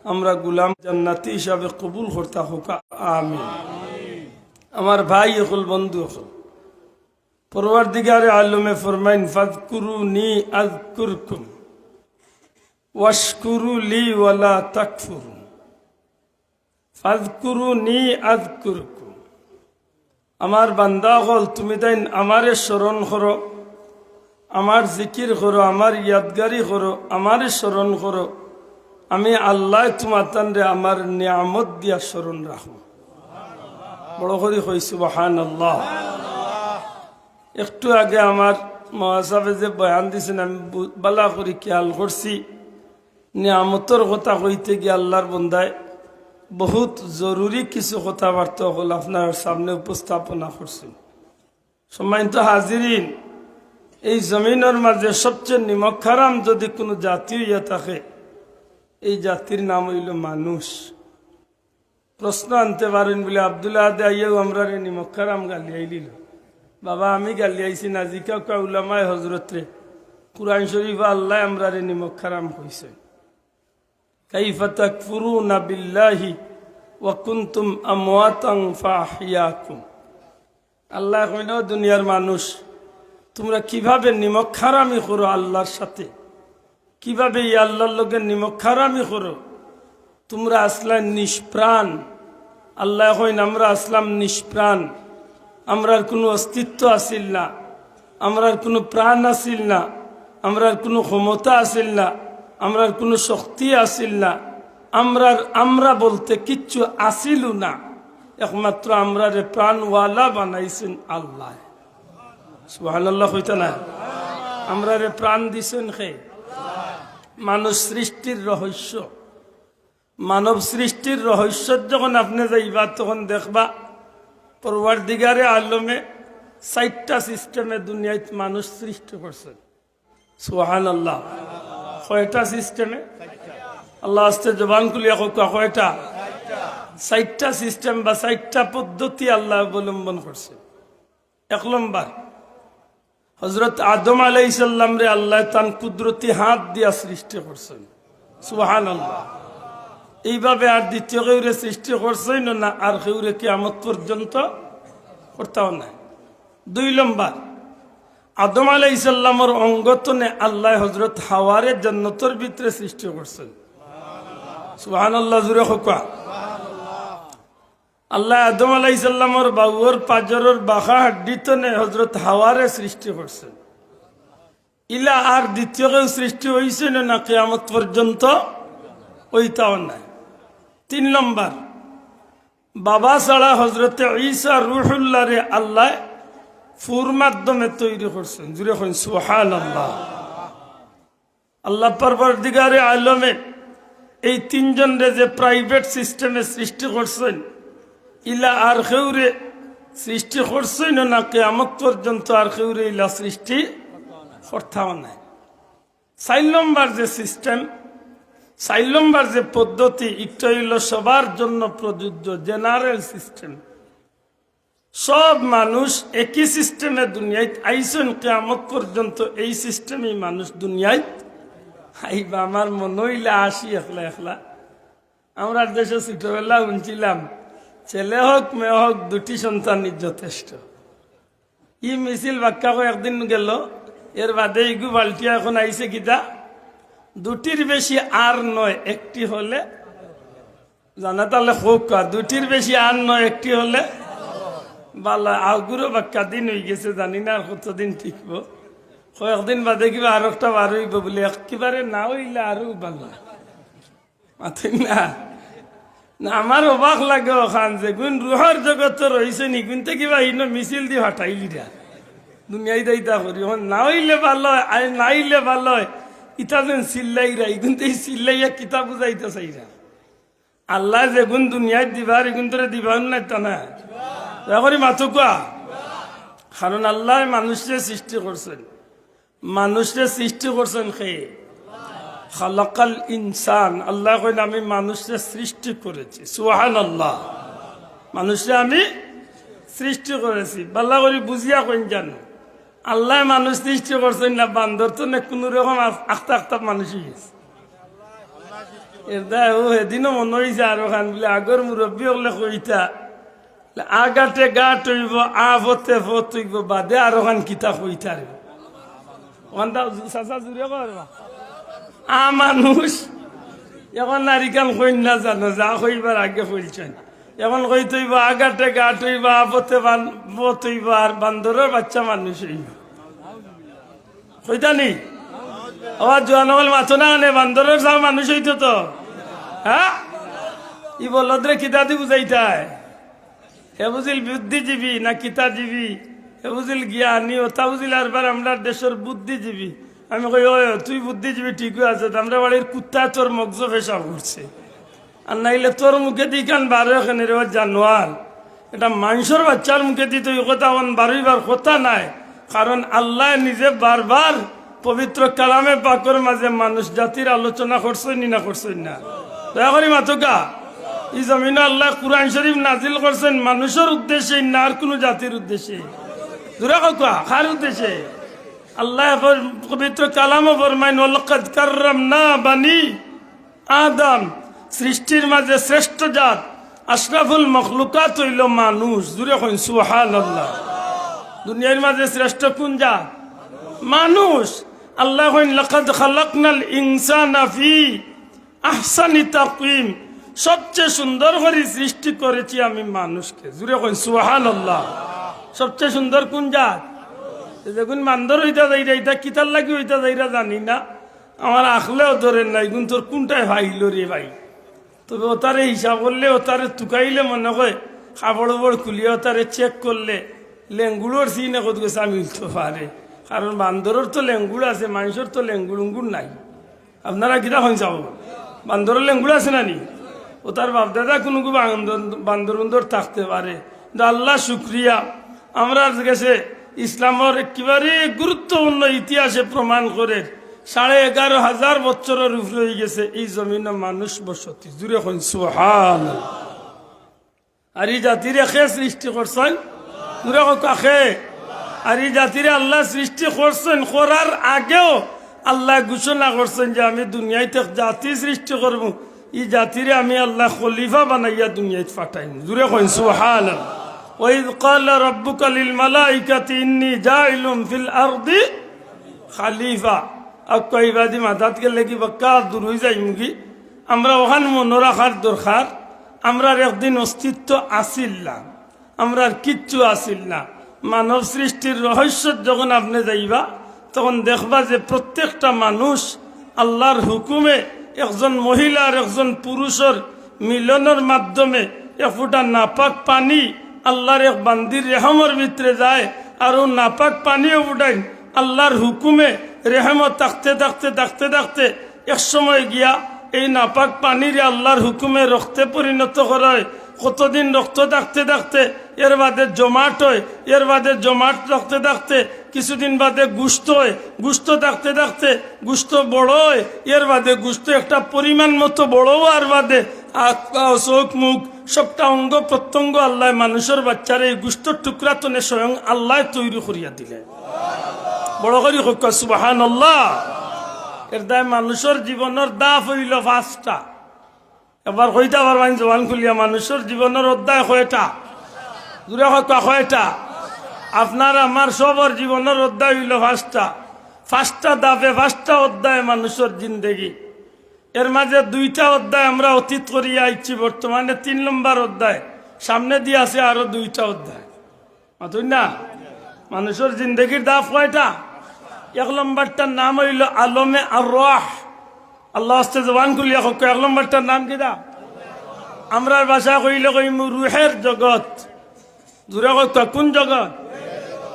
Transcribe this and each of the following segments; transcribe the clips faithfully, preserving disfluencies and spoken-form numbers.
আমরা গুলাম জান্নাতি হিসাবে কবুল করতা হউক, আমিন। আমার ভাই অকল, বন্ধু অকল, পরওয়ারদিগারে আলমে ফরমাইন, "ফাযকুরুনি আযকুরকুম, ওয়াশকুরু লি ওয়ালা তাকফুরুন।" "ফাযকুরুনি আযকুরকুম।" আমার বান্দা অকল, তুমি তাইন আমারে স্মরণ করো, আমার জিকির করো, আমার ইয়াদগারি করো, আমারে স্মরণ করো। আমি আল্লায় তুমাতানরে আমার নিয়ামত দিয়া স্মরণ রাখমু। বড় করি কই সুবহানাল্লাহ। একটু আগে আমার মহাসাবে যে বয়ান দিছইন, আমি বু-, বালা করি খেয়াল করছি। নিয়ামতর কথা কইতে গিয়া আল্লার বন্দায় বহুত জরুরি কিছু কথাবার্তা অকল আপনারার সামনে উপস্থাপনা করছইন। সম্মানিত হাজিরিন, এই জমিনর মাঝে সবচেয়ে নিমক হারাম যদি কুনু জাতি অইয়া থাকে, এই জাতির নাম অইলো মানুষ। প্রশ্ন আনতে পারইন বুলে, "আব্দুল আহাদে আইয়াউ আমরারে নিমক হারাম গালিয়াইলিলো।" বাবা, আমি গালিয়াইছি না, জিকাউক্কা উলামায়ে হজরতরে, কুরআন শরিফো আল্লায় আমরারে নিমক হারাম কইছইন। "কাইফা তাকফুরুনা বিল্লাহি ওয়া কুনতুম আমওয়াতান ফাআহইয়াকুম।" আল্লায় কইন, "ও দুনিয়ার মানুষ, তুমরা কিভাবে নিমক হারামি করো আল্লার সাথে, কিভাবে ই আল্লার লগে নিমক হারামি করো? তুমরা আছলায় নিষ্প্রাণ।" আল্লায় কইন, "আমরা আছলাম নিষ্প্রাণ, আমরার কুনু অস্তিত্ব আছিল না, আমরার কুনু প্রাণ আছিল না, আমরার কুনু ক্ষমতা আছিল না, আমরার কুনু শক্তি আছিল না, আমরার, আমরা বলতে কিচ্ছু আছিল না, একমাত্র আমরারে প্রাণওয়ালা বানাইছইন আল্লায়।" সুবহানাল্লাহ কইতা না? আমরারে প্রাণ দিছইন কে? মানুষ সৃষ্টির রহস্য। মানব সৃষ্টির রহস্যত যখন আপনে যাইবা, তখন দেখবা পরওয়ারদিগারে আলমে চাইরটা সিস্টেমে দুনিয়াত মানুষ সৃষ্টি করছইন। সুবহানাল্লাহ। কয়টা সিস্টেমে? আল্লাহ আস্তে জবান খুলিয়া কউক্কা, কয়টা? চাইরটা সিস্টেম বা চাইরটা পদ্ধতি আল্লায় অবলম্বন করছইন। এক নম্বর, হজরত আদম আলাইহিস সালামরে আল্লায় তান কুদরতি হাত দিয়া সৃষ্টি করছইন। সুবহানাল্লাহ। এইভাবে আর দ্বিতীয় কেউরে সৃষ্টি করছইন না, আর কেউরে কিয়ামত পর্যন্ত করতাও নায়। দুই নম্বর, আদম আলাইহিস সালামর অঙ্গ তনে আল্লায় হজরত হাওয়ারে জান্নাতর ভিতরে সৃষ্টি করছইন। সুবহানাল্লাহ, জুরে কউক্কা। আল্লায় আদম আলাইহিস সালামর বাউর পাজরর বাঁকা হাড্ডি তনে হজরত হাওয়ারে সৃষ্টি করছইন। ইলা আর দ্বিতীয় কেউ সৃষ্টি অইছইন না, কিয়ামত পর্যন্ত অইতাও নায়। তিন নম্বর, বাবা ছাড়া হজরতে ঈসা রুহুল্লাহরে আল্লায় ফুর মাধ্যমে তৈরি করছইন। জুরে কইন সুবহানাল্লাহ। আল্লাহ পরওয়ারদিগারে আলমে এই তিনজনরে যে প্রাইভেট সিস্টেমে সৃষ্টি করছইন, ইলা আর কেউরে সৃষ্টি করছইন না, কিয়ামত পর্যন্ত আর কেউরে ইলা সৃষ্টি করতাও নায়। চাইর নম্বর যে সিস্টেম, চাইর নম্বর যে পদ্ধতি, ইটা অইলো সবার জন্য প্রযোজ্য, জেনারেল সিস্টেম। সব মানুষ একই সিস্টেমে দুনিয়াত আইছইন, কিয়ামত পর্যন্ত এই সিস্টেমেই মানুষ দুনিয়াত আইবা। আমার মনো অইলে আসি একলা একলা। আমরার দেশো ছোটবেলা হুনছিলাম, ছেলে হোক মেয়ে হোক দুটি সন্তানই যথেষ্ট। ই মিছিল বাক্কা কয়েকদিন গেল, এর বাদে ইগু পাল্টিয়া এখন আইছে কিতা, দুটির বেশি আর নয়, একটি হলে জানা তাহলে হোক, আর দুটির বেশি আর নয়, একটি হলে ভালা। আগুরও বাক্কা দিন অইগেছে, জানি না আর কতদিন টিকবো। কয়েকদিন বাদে কিবা আর একটা বার অইবো বুলে, একেবারে না অইলে আরো ভালা। মাতইন না? না, আমার অবাক লাগে অখান, যেগুন রুহর জগতো রইছইন, ইগুনতে কিবা ইনো মিছিল দি ফাটাইলিরা। দুনিয়াত আইতা করি, অখন না অইলে ভালা অয়, আর না অইলে ভালা অয়, ইতা যেন চিল্লাইরা, ইগুনতে ই চিল্লাইয়া কিতা বুঝাইতা চাইরা। আল্লায় যেগুন দুনিয়াত দিবার, ইগুন তোরে দিবা না, ইতা না? দয়া করি মাতউক্কা। কারণ আল্লায় মানুষরে সৃষ্টি করছইন। মানুষরে সৃষ্টি করছইন কে? খালাকাল ইনসান। আল্লায় কইন, "আমি মানুষরে সৃষ্টি করেছি।" সুবহানাল্লাহ। মানুষরে আমি সৃষ্টি করেছি। ভালা করি বুঝিয়া কইন জানো, আল্লায় মানুষ সৃষ্টি করছইন না, বান্দর তনে কুনু রকম আস-, আখতা আখতা মানুষ অইগেছে। এর দায় ও হেদিনও মনো অইছে আরো খান বুলে আগর মুরব্বি অকলে কইতা, আগাটে গাট অইবো, আ পথে পথ অইবো, বাদে আরো খান কিতা কইতা রে। ওখানটা চাচা জুরে কর বা। আ মানুষ, এখন নারী কান কইন না জানো, যা কইবার আগে কইলছইন। এখন কইতে অইবো আগাটে গাট অইবো, আ পথে বান-, পথ অইবো, আর বান্দরর বাচ্চা মানুষ অইবো। কইতা নি? আবার জোয়ান অকল মাতো না আনে, বান্দরর যাও মানুষ অইতো তো। হ্যাঁ? ই বলদরে কিতা দি বুঝাইতায়? হে বুঝিল বুদ্ধিজীবী না কিতাজীবী? হে বুঝিল জ্ঞানী, ওটা বুঝিল আরবার আমরার দেশর বুদ্ধিজীবী। আমি কই, "ওই, তুই বুদ্ধিজীবী ঠিকই আছে, আমরা বাড়ির কুত্তা তোর মগজ পেশাব করছে।" আর নাইলে তোর মুখে দি কান বারো এখানে রে জানোয়ার। এটা মানষর বাচ্চার মুখে দি তো ই কথা অন বারইবার কথা নায়। কারণ আল্লায় নিজে বারবার পবিত্র কালামে পাকর মাঝে মানুষ জাতির আলোচনা করছইন নি না করছইন না? দয়া করি মাতউক্কা। ই জমিনো আল্লায় কুরআন শরীফ নাজিল করছইন মানষর উদ্দেশ্যে না আর কুনু জাতির উদ্দেশ্যে? জুরে কউক্কা, কার উদ্দেশ্যে? আল্লায় ফর-, পবিত্র কালামো ফরমাইন, "ওয়ালাকাদ কাররামনা বানি আদম।" সৃষ্টির মাঝে শ্রেষ্ঠ জাত, আশরাফুল মখলুকাত অইলো মানুষ। জুরে কইন সুবহানাল্লাহ। দুনিয়ার মাঝে শ্রেষ্ঠ কুন জাত? মানুষ। আল্লায় কইন, "লাকাদ খালাকনাল ইনসানা ফি আহসানি তাকওয়িম।" সবচেয়ে সুন্দর করি সৃষ্টি করেছি আমি মানুষকে। জুরে কইন সুবহানাল্লাহ। সবচেয়ে সুন্দর কুন জাত? যেগুন বান্দর অইতা যাইরা, ইটা কিতার লাগি অইতা যাইরা জানি না, আমার আখলেও ধরে না, ইগুন তোর কুনটায় ফাইলো রে ভাই। তবে ওতারে হিসাব করলে, ওতারে তুকাইলে মনে কয়, কাপড় ওপড় খুলিয়া ওতারে চেক করলে, লেঙ্গুড়র সিনে কত গেছে আমি উঠতে পারে। কারণ বান্দরর তো লেঙ্গুড় আছে, মানষর তো লেঙ্গুড় উঙ্গুড় নাই। আপনারা কিতা কইন চাও? বান্দরর লেঙ্গুড় আছে না নি? ওতার বাপদাদা কুনুগু বান্দর, বান্দর উন্দর থাকতে পারে। কিন্তু আল্লাহ শুক্রিয়া, আমরার গেছে ইসলামর একেবারে গুরুত্বপূর্ণ ইতিহাসে প্রমাণ করে, সাড়ে এগারো হাজার বছরর উপরে অইগেছে ই জমিনো মানুষ বসতি। জুরে কইন সুবহানাল্লাহ। আর ই জাতিরে কে সৃষ্টি করছইন? জুরে কউক্কা কে? আর ই জাতিরে আল্লায় সৃষ্টি করছইন, করার আগেও আল্লায় ঘোষণা করছইন যে আমি দুনিয়াইত এক জাতি সৃষ্টি করমু, ই জাতিরে আমি আল্লায় খলিফা বানাইয়া দুনিয়াইত পাঠাইমু। জুরে কইন সুবহানাল্লাহ। ওয়াইজ ক্বালা রাব্বুকা লিল মালাইকাতি ইন্নী জাইলুন ফিল আরদি খালিফা। আউক্কা ইবাদি মাথাত গেলে কি বাক্কা দূর অইযাইমুগি? আমরা ওখান মনো রাখার দরকার, আমরার একদিন অস্তিত্ব আছিল না, আমরার কিচ্ছু আছিল না। মানব সৃষ্টির রহস্যত যখন আপনে যাইবা, তখন দেখবা যে প্রত্যেকটা মানুষ আল্লাহর হুকুমে, একজন মহিলা আর একজন পুরুষর মিলনর মাধ্যমে এক ফুটা নাপাক পানি আল্লাহর এক বান্দির রেহমর ভিতরে যায়, আর অউ নাপাক পানিও ফুটাইন আল্লাহর হুকুমে রেহমত থাকতে থাকতে থাকতে থাকতে এক সময় গিয়া এই নাপাক পানিরে আল্লাহর হুকুমে রক্তে পরিণত করা অয়। কতদিন রক্ত থাকতে থাকতে এর বাদে জমাট অয়, এর বাদে জমাট থাকতে থাকতে কিছুদিন বাদে গোশত অয়, গোশত থাকতে থাকতে গোশত বড় অয়, এর বাদে গোশত একটা পরিমাণ মতো বড় অওয়ার বাদে আত পাও চউখ মুখ সবটা অঙ্গ প্রত্যঙ্গ আল্লায় মানুষর বাচ্চারে এই গোশতর টুকরা তনে স্বয়ং আল্লায় তৈরি করিয়া দিলে। বড় করি কউক্কা সুবহানাল্লাহ। এর দায় মানুষর জীবনর ধাপ অইলো পাঁচটা। একবার কইতা পারবাইন জবান খুলিয়া, মানুষর জীবনর অধ্যায় কয়টা? জুরে কউক্কা কয়টা? আপনার আমার সবর জীবনর অধ্যায় অইলো পাঁচটা। পাঁচটা ধাপে পাঁচটা অধ্যায় মানুষর জিন্দেগি। এর মাঝে দুইটা অধ্যায় আমরা অতীত করিয়া আইছি, বর্তমানে তিন নম্বর অধ্যায়, সামনেদি আছে আরো দুইটা অধ্যায়। মাতইন না? মানুষর জিন্দেগির ধাপ কয়টা? এক নম্বরটার নাম অইলো আলমে আরওয়াহ। আল্লাহ আস্তে জবান খুলিয়া কউক্কা, এক নম্বরটার নাম কিতা? আমরার ভাষা কইলে কইমু রুহের জগৎ। জুরে কউক্কা, কুন জগৎ?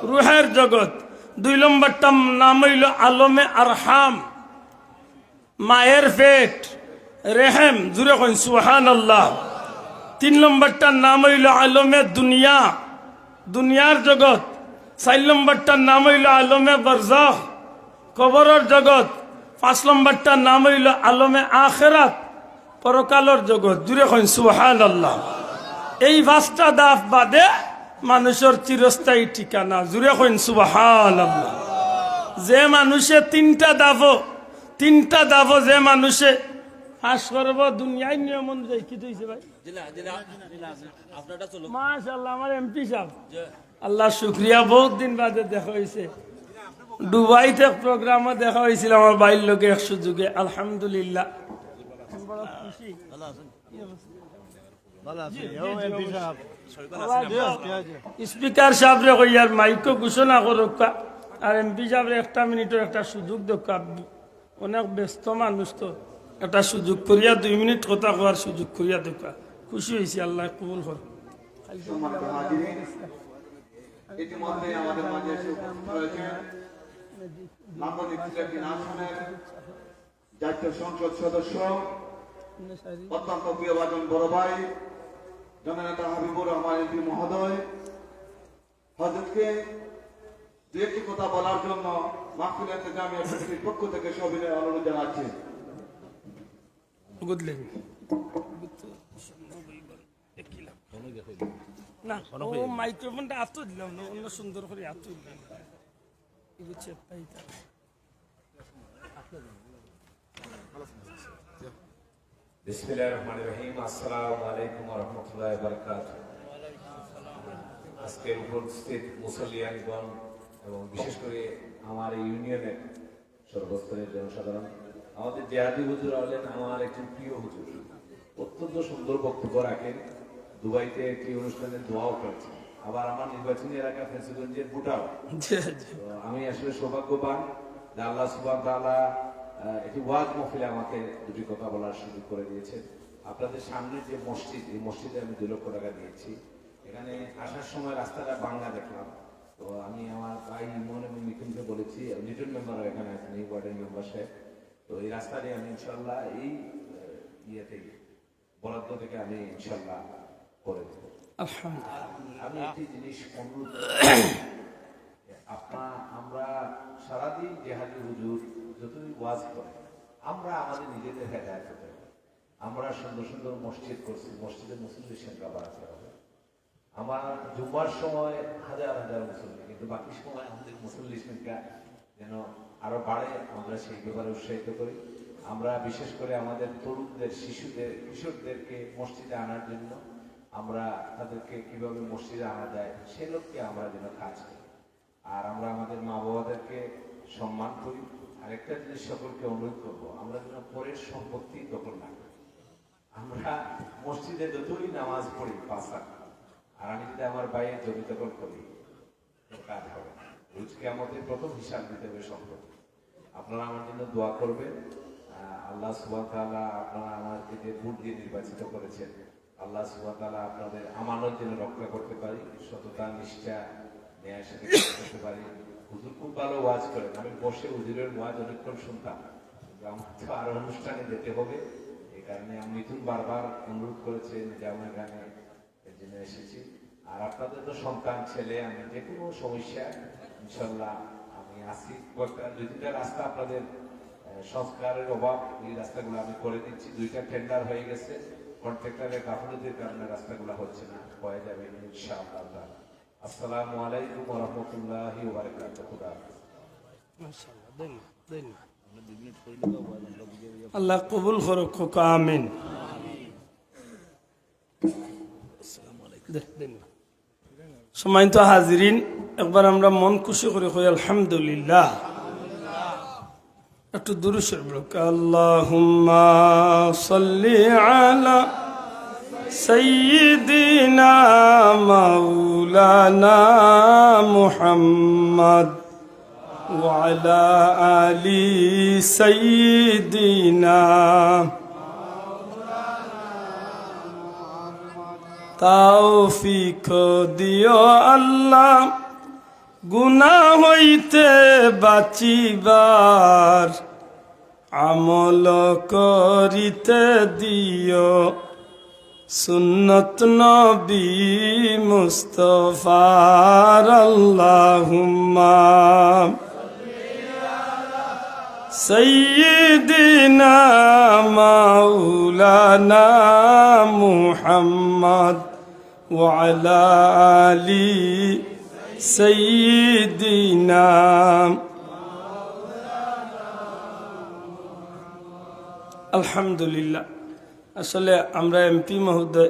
রুহের জগৎ। দুই নম্বরটার নাম অইলো আলমে আরহাম। মায়ের পেট, রেহেম, জুরে কইন সুবহানাল্লাহ। তিন নম্বরটার নাম অইলো আলমে দুনিয়া, দুনিয়ার জগৎ। চাইর নম্বরটার নাম অইলো আলমে বারজাখ, কবরর জগৎ। পাঁচ নম্বরটার নাম অইলো আলমে আখেরাত, পরকালর জগৎ। জুরে কইন সুবহানাল্লাহ। এই পাঁচটা ধাপ বাদে মানুষর চিরস্থায়ী ঠিকানা। জুরে কইন সুবহানাল্লাহ। যে মানুষে তিনটা ধাপও, তিনটা ধাপও যে মানুষে পাস করবো দুনিয়ার নিয়ম অনুযায়ী। কি হইছে ভাই? মাশাআল্লাহ, আমার এমপি সাহেব। আল্লাহর শুকরিয়া, বহুত দিন বাদে দেখা হইছে। দুবাইত এক প্রোগ্রামো দেখা হইছিল আমার ভাইর লগে এক সুযোগে, আলহামদুলিল্লাহ। বড় খুশি। স্পিকার সাহেবরে কইয়ার মাইকো ঘোষণা করউক্কা, আর এমপি সাহেবরে একটা মিনিটর একটা সুযোগ দেউক্কা। অনেক ব্যস্ত মানুষ তো, একটা সুযোগ করিয়া দুই মিনিট কথা কওয়ার সুযোগ করিয়া দেউক্কা। খুশি হইছি, আল্লাহ কবুল করো। সম্মানিত হাজিরিন, ইতিমধ্যে আমাদের মাঝে এসে উপস্থিত হয়েছেন নান্দনিক সিলেটি নাচনের জাতীয় সংসদ সদস্য, অত্যন্ত প্রিয়ভাজন বড় ভাই, জননেতা হাবিবুর রহমান এমপি মহোদয়। হজরতকে দু একটি কথা বলার জন্য মাহফিল ইন্তেজামিয়া কমিটির পক্ষ থেকে সবিনয় অনুরোধ জানাচ্ছি। বুঝলেন? না, ও মাইক্রোফোনটা আতো দিলাম না, অন্য সুন্দর করে আতো দিলাম। কি বুঝছে? তাই তাই। বিসমিল্লাহির রহমানির রহিম। আসসালামু আলাইকুম ওয়া রাহমাতুল্লাহি ওয়া বারাকাতুহু। আজকে উপস্থিত মুসল্লিয়ানগণ এবং বিশেষ করে আমার এই ইউনিয়নের সর্বস্তরের জনসাধারণ, আমাদের জেহাদি হুজুর হলেন আমার একজন প্রিয় হুজুর, অত্যন্ত সুন্দর বক্তব্য রাখেন। দুবাইতে একটি অনুষ্ঠানে দোয়াও করেছেন, আবার আমার নির্বাচনী এলাকা ফেঞ্চুগঞ্জের ভোটার। জি, জি। তো আমি আসলে সৌভাগ্যবান যে আল্লাহ সুবহানাহু ওয়া তাআলা, আহ, একটি ওয়াজ মাহফিলে আমাকে দুটি কথা বলার সুযোগ করে দিয়েছেন। আপনাদের সামনে যে মসজিদ, এই মসজিদে আমি দুই লক্ষ টাকা দিয়েছি। এখানে আসার সময় রাস্তাটা ভাঙা দেখলাম, তো আমি আমার ভাই ইমন এবং মিঠুনকে বলেছি, লিটন মেম্বারও এখানে আছেন, এই ওয়ার্ডের মেম্বার সাহেব। তো এই রাস্তাটি আমি ইনশাআল্লাহ এই, আহ, ইয়েতেই বরাদ্দ থেকে আমি ইনশাআল্লাহ করে দেব। আলহামদুলিল্লাহ। আমি একটি জিনিস অনুরোধ করব, আপনারা, আমরা সারাদিন জেহাদি হুজুর যতদিন ওয়াজ করে, আমরা আমাদের নিজেদের হেদায়েত হতে হবে। আমরা সুন্দর সুন্দর মসজিদ করছি, মসজিদে মুসল্লির সংখ্যা বাড়াতে হবে। আমার জুম্মার সময় হাজার হাজার মুসল্লি, কিন্তু বাকি সময় আমাদের মুসল্লির সংখ্যা যেন আরো বাড়ে, আমরা সেই ব্যাপারে উৎসাহিত করি। আমরা বিশেষ করে আমাদের তরুণদের, শিশুদের, কিশোরদেরকে মসজিদে আনার জন্য, আমরা তাদেরকে কিভাবে মসজিদে আনা যায়, সে লক্ষ্যে আমরা যেন কাজ করি। আর আমরা আমাদের মা বাবাদেরকে সম্মান করি। আর একটা জিনিস সকলকে অনুরোধ করব, আমরা যেন পরের সম্পত্তি দখল না করি। আমরা মসজিদে যতই নামাজ পড়ি পাঁচ রাকাত, আর আমি যদি আমার ভাইয়ের জমি দখল করি, তো কাজ হবে না। রোজ কিয়ামতে প্রথম হিসাব দিতে হবে সম্পত্তি। আপনারা আমার জন্য দোয়া করবেন। আহ, আল্লাহ সুবহানাহু ওয়া তাআলা আপনারা আমাদেরকে যে ভোট দিয়ে নির্বাচিত করেছেন, আল্লাহ সুবহানাহু ওয়া তাআলা আপনাদের আমানত যেন রক্ষা করতে পারি, সততা, নিষ্ঠা, ন্যায়ের সাথে কাজ করতে পারি। হুজুর খুব ভালো ওয়াজ করেন, আমি বসে হুজুরের ওয়াজ অনেকক্ষণ শুনতাম, কিন্তু আমার তো আরো অনুষ্ঠানে যেতে হবে, এই কারণে আমি মিঠুন বারবার অনুরোধ করেছে যে আমার এখানে এর জন্য এসেছি। আর আপনাদের তো সন্তান, ছেলে, আমি যে কোনো সমস্যা ইনশাল্লাহ আমি আছি। কয়েকটা, দুই তিনটা রাস্তা আপনাদের, আহ, সংস্কারের অভাব, এই রাস্তাগুলো আমি করে দিচ্ছি। দুইটা টেন্ডার হয়ে গেছে, কন্ট্রাক্টরের গাফলতির কারণে রাস্তাগুলো হচ্ছে না, হয়ে যাবে ইনশাআল্লাহ তাআলা। আসসালামু আলাইকুম ওয়া রাহমাতুল্লাহি ওয়া বারাকাতুহু। খুদা হাফেজ। মাশাআল্লাহ, ধন্যবাদ, ধন্যবাদ। আল্লাহ কবুল করুক, আমিন। সম্মানিত হাজিরিন, একবার আমরা মন খুশি করে কই আলহামদুলিল্লাহ। একটু দুরূদ শরীফ পড়ুক। আল্লাহুম্মা সাল্লি আলা সাইয়্যিদিনা মাওলানা মুহাম্মদ ওয়া আলা আলি সাইয়্যিদিনা। তৌফিক দিও আল্লাহ গুনাহ হইতে বাঁচিবার, আমল করিতে দিও সুন্নত নবী মুস্তফার। আল্লাহুম্মা সাইয়্যিদিনা মাওলানা মুহাম্মদ ওয়া আলা আলি সাইয়্যিদিনা। আলহামদুলিল্লাহ। আসলে আমরা এমপি মহোদয়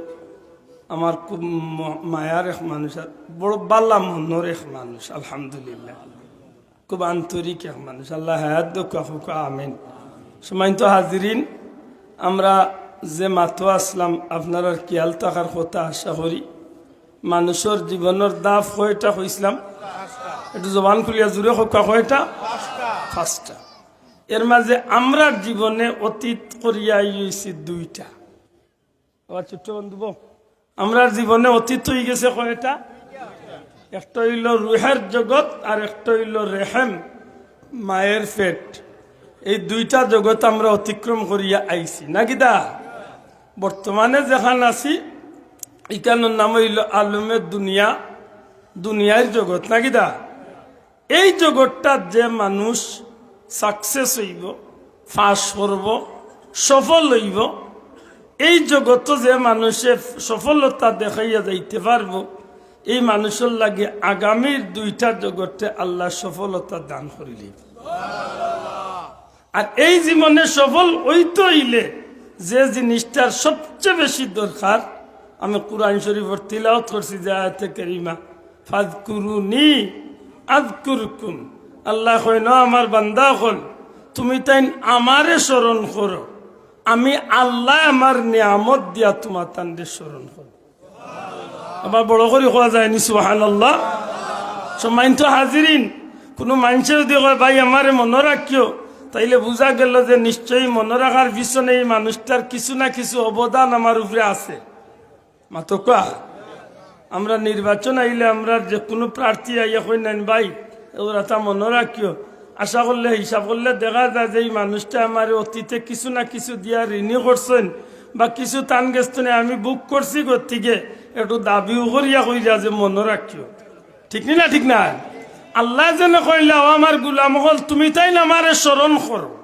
আমার খুব ম-, মায়ার এক মানুষ, আর বড় বালা মনর এক মানুষ। আলহামদুলিল্লাহ, খুব আন্তরিক এক মানুষ। আল্লাহ হায়াত দেউক্কা, কউক্কা আমিন। সম্মানিত হাজিরিন, আমরা যে মাতো আসলাম, আপনারার খিয়াল থাকার কথা আশা করি। মানুষর জীবনর ধাপ কয়টা কইছিলাম? একটু জবান খুলিয়া জুরে কউক্কা, কয়টা? পাঁচটা। এর মাঝে আমরার জীবনে অতীত করিয়া অইছে দুইটা। আবার ছোট্ট বন্ধু বউ, আমরার জীবনে অতীত অইগেছে কয়টা? একটা অইলো রুহের জগৎ, আর একটা অইলো রেহেম, মায়ের পেট। এই দুইটা জগৎ আমরা অতিক্রম করিয়া আইছি, না কিতা? বর্তমানে যেখান আছি, ইখানর নাম অইলো আলমে দুনিয়া, দুনিয়ার জগৎ, না কিতা? এই জগৎটাত যে মানুষ সাকসেস অইবো, পাস করবো, সফল অইবো, এই জগতো যে মানুষে সফলতা দেখাইয়া যাইতে পারবো, এই মানুষর লাগি আগামীর দুইটা জগতে আল্লাহ সফলতা দান করিলিবো। আর এই জীবনে সফল অইতে অইলে যে জিনিসটার সবচেয়ে বেশি দরকার, আমি কোরআন শরীফর তিলাওয়াত করছি যে আয়াতে কারিমা, "ফাযকুরুনি আযকুরকুম।" আল্লায় কইন, "ও আমার বান্দা অকল, তুমি তাইন আমারে স্মরণ করো, আমি আল্লায় আমার নিয়ামত দিয়া তুমাতানরে স্মরণ করমু।" আবার বড় করি কওয়া যায়নি, সুবহানাল্লাহ। সম্মানিত হাজিরিন, কুনু মানষে যুদি কয়, "ভাই, আমারে মনো রাখিও," তাইলে বুঝা গেল যে নিশ্চয়ই মনো রাখার পিছনে এই মানুষটার কিছু না কিছু অবদান আমার উপরে আছে। মাতউক্কা, আমরা নির্বাচন আইলে আমরা যে কুনু প্রার্থী আইয়া কইন নাইন, "ভাই, ওরাতা মনো রাখিও।" আশা করলে, হিসাব করলে দেখা যায় যে এই মানুষটা আমারে অতীতে কিছু না কিছু দিয়া ঋণী করছইন, বা কিছু তান গেছ থনে আমি ভোগ করছি, গতিকে একটু দাবিও করিয়া কইরা যে মনো রাখিও। ঠিক নি না? ঠিক না? আল্লায় যেন কইলা, "ও আমার গুলাম অকল, তুমি তাইন আমারে স্মরণ করো,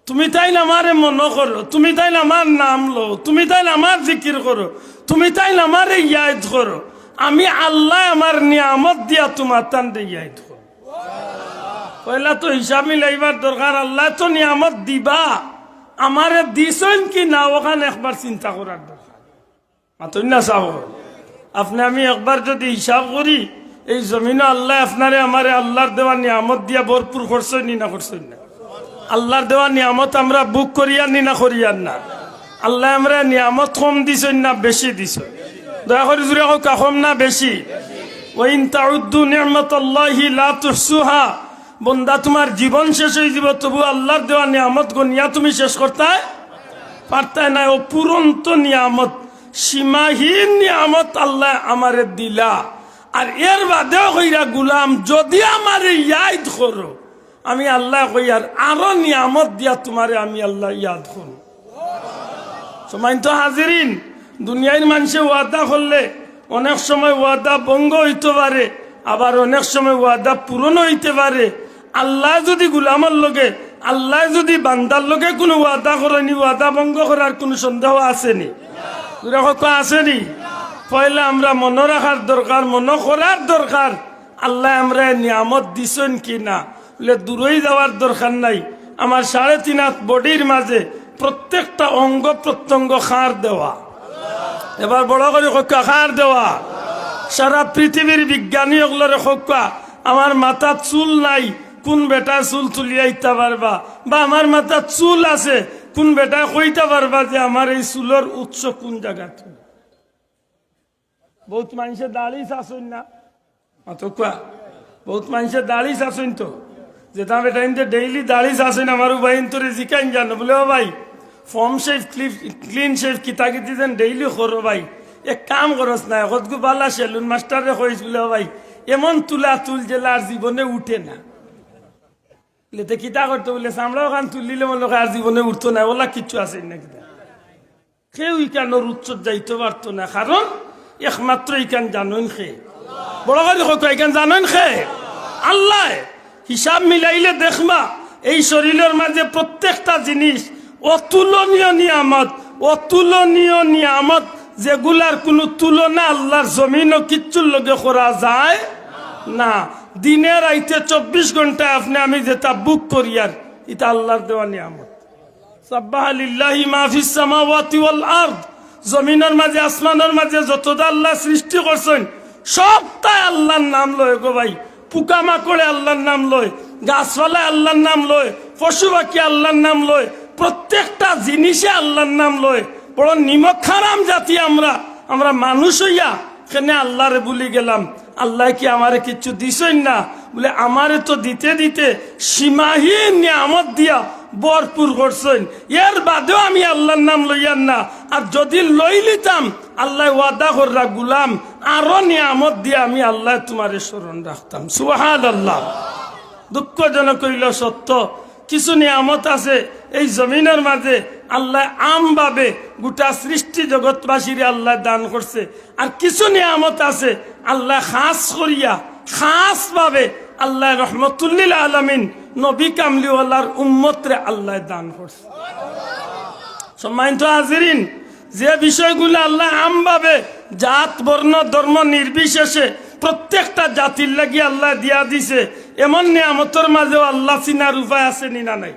তুমি তাইন আমারে মনো করো, তুমি তাইন আমার নাম লও, তুমি তাইন আমার জিকির করো, তুমি তাইন আমারে ইয়াদ করো, আমি আল্লায় আমার নিয়ামত দিয়া তুমাতানরে ইয়াদ করমু।" পয়লা তো হিসাব মিলাইবার দরকার, আল্লায় তো নিয়ামত দিবা, আমারে দিছইন কি না, অখান একবার চিন্তা করার দরকার। মাতইন না সাব, আপনে আমি একবার যুদি হিসাব করি, এই জমিনো আল্লায় আপনারে আমারে আল্লার দেওয়া নিয়ামত দিয়া ভরপুর করছইন নি না করছইন না? আল্লার দেওয়া নিয়ামত আমরা ভোগ করিয়ার নি না করিয়ার না? আল্লায় আমরারে নিয়ামত কম দিছইন না বেশি দিছইন? দয়া করি জুরে কউক্কা, কম না বেশি? "ওয়া ইন তাউদ্দু নি'মাতাল্লাহি লা তুহসুহা।" বন্দা, তুমার জীবন শেষ অইযিবো, তবু আল্লার দেওয়া নিয়ামত গনিয়া তুমি শেষ করতায় পারতায় নায়। অফুরন্ত নিয়ামত, সীমাহীন নিয়ামত আল্লায় আমারে দিলা। আর এর বাদেও কইরা, "গুলাম, যুদি আমারে ইয়াদ করো, আমি আল্লায় কইয়ার আরো নিয়ামত দিয়া তুমারে আমি আল্লায় ইয়াদ করমু।" সম্মানিত হাজিরিন, দুনিয়ার মানষে ওয়াদা করলে অনেক সময় ওয়াদা ভঙ্গ অইতো পারে, আবার অনেক সময় ওয়াদা পূরণ অইতে পারে। আল্লায় যুদি গুলামর লগে, আল্লায় যুদি বান্দার লগে কুনু ওয়াদা করইন, ই ওয়াদা ভঙ্গ করার কুনু সন্দেহ আছে নি? জুরে কউক্কা, আছে নি? পয়লা আমরা মনো রাখার দরকার, মনো করার দরকার, আল্লায় আমরারে নিয়ামত দিছইন কি না। বুলে, দূরই যাওয়ার দরকার নাই, আমার সাড়ে তিন আত বডির মাঝে প্রত্যেকটা অঙ্গ প্রত্যঙ্গ কার দেওয়া। এবার বড় করি কউক্কা, কার দেওয়া। সারা পৃথিবীর বিজ্ঞানী অকলরে কউক্কা, আমার মাথাত চুল নাই, কুন বেটায় চুল তুলিয়া দিতা পারবা, বা আমার মাথাত চুল আছে, কুন বেটায় কইতা পারবা যে আমার এই চুলর উৎস কুন জাগাত। বউত মানষে দাড়ি চাছইন না, মাতউক্কা। বউত মানষে দাড়ি চাছইন তো, যেতা বেটাইন্তে ডেইলি দাড়ি চাছইন, আমার উবাইন্তরে জিকাইন জানো, বুলে, "ও ভাই, ফর্ম শেভ, ক্লিন শেভ কিতা কিতি যেন ডেইলি করো ভাই, এক কাম করস না, কতগু বালা সেলুন মাস্টাররে কইস, বুলে, 'ও ভাই, এমন তুলা তুল যেলা আর জীবনে উঠে না।'" বুলে, "তে কিতা করতো?" বুলে, "চামড়া অখান তুলিলে মনো অয় আর জীবনে উঠতো নায়, অলা কিচ্ছু আছে না কিতা।" কেউ ইখানর উৎসত যাইতো পারতো না, কারণ একমাত্র ইখান জানইন কে? বড় করি কউক্কা, ইখান জানইন কে? আল্লায়। হিসাব মিলাইলে দেখবা, এই শরীলর মাঝে প্রত্যেকটা জিনিস অতুলনীয় নিয়ামত, অতুলনীয় নিয়ামত, যেগুলার কুনু তুলনা আল্লার জমিনো কিচ্ছুর লগে করা যায় না। দিনে রাইতে চব্বিশ ঘন্টায় আপনে আমি যেতা ভোগ করিয়ার, ইতা আল্লার দেওয়া নিয়ামত। সাব্বাহা লিল্লাহি মা ফিস সামাওয়াতি ওয়াল আরদ, জমিনর মাঝে, আসমানর মাঝে যততা আল্লায় সৃষ্টি করছইন, সবতায় আল্লার নাম লয় গো ভাই। পোকামাকড়ে আল্লার নাম লয়, গাছপালায় আল্লার নাম লয়, পশু পাখি আল্লার নাম লয়, প্রত্যেকটা জিনিসে আল্লার নাম লয়। বড় নিমক হারাম জাতি আমরা, আমরা মানুষ অইয়া কেনে আল্লারে ভুলি গেলাম। আল্লায় কি আমারে কিচ্ছু দিছইন না? বলে, আমারে তো দিতে দিতে সীমাহীন নিয়ামত দিয়া ভরপুর করছইন, এর বাদেও আমি আল্লার নাম লইয়ার না। আর যদি লইলিতাম, আল্লায় ওয়াদা কররা, গুলাম, আরো নিয়ামত দিয়া আমি আল্লায় তুমারে স্মরণ রাখতাম। সুবহানাল্লাহ। দুঃখজনক অইলো সত্য, কিছু নিয়ামত আছে এই জমিনর মাঝে আল্লায় আমভাবে গোটা সৃষ্টি জগৎবাসীরে আল্লায় দান করছে, আর কিছু নিয়ামত আছে আল্লায় খাস করিয়া, খাসভাবে আল্লায় রহমতুল্লিল আলামিন নবী কামলিওয়ালার উম্মতরে আল্লায় দান করছে। সম্মানিত হাজিরিন, যে বিষয়গুলা আল্লায় আমভাবে জাত, বর্ণ, ধর্ম নির্বিশেষে প্রত্যেকটা জাতির লাগি আল্লায় দিয়া দিছে, এমন নিয়ামতর মাঝেও আল্লা চিনার উপায় আছে নি না নাই?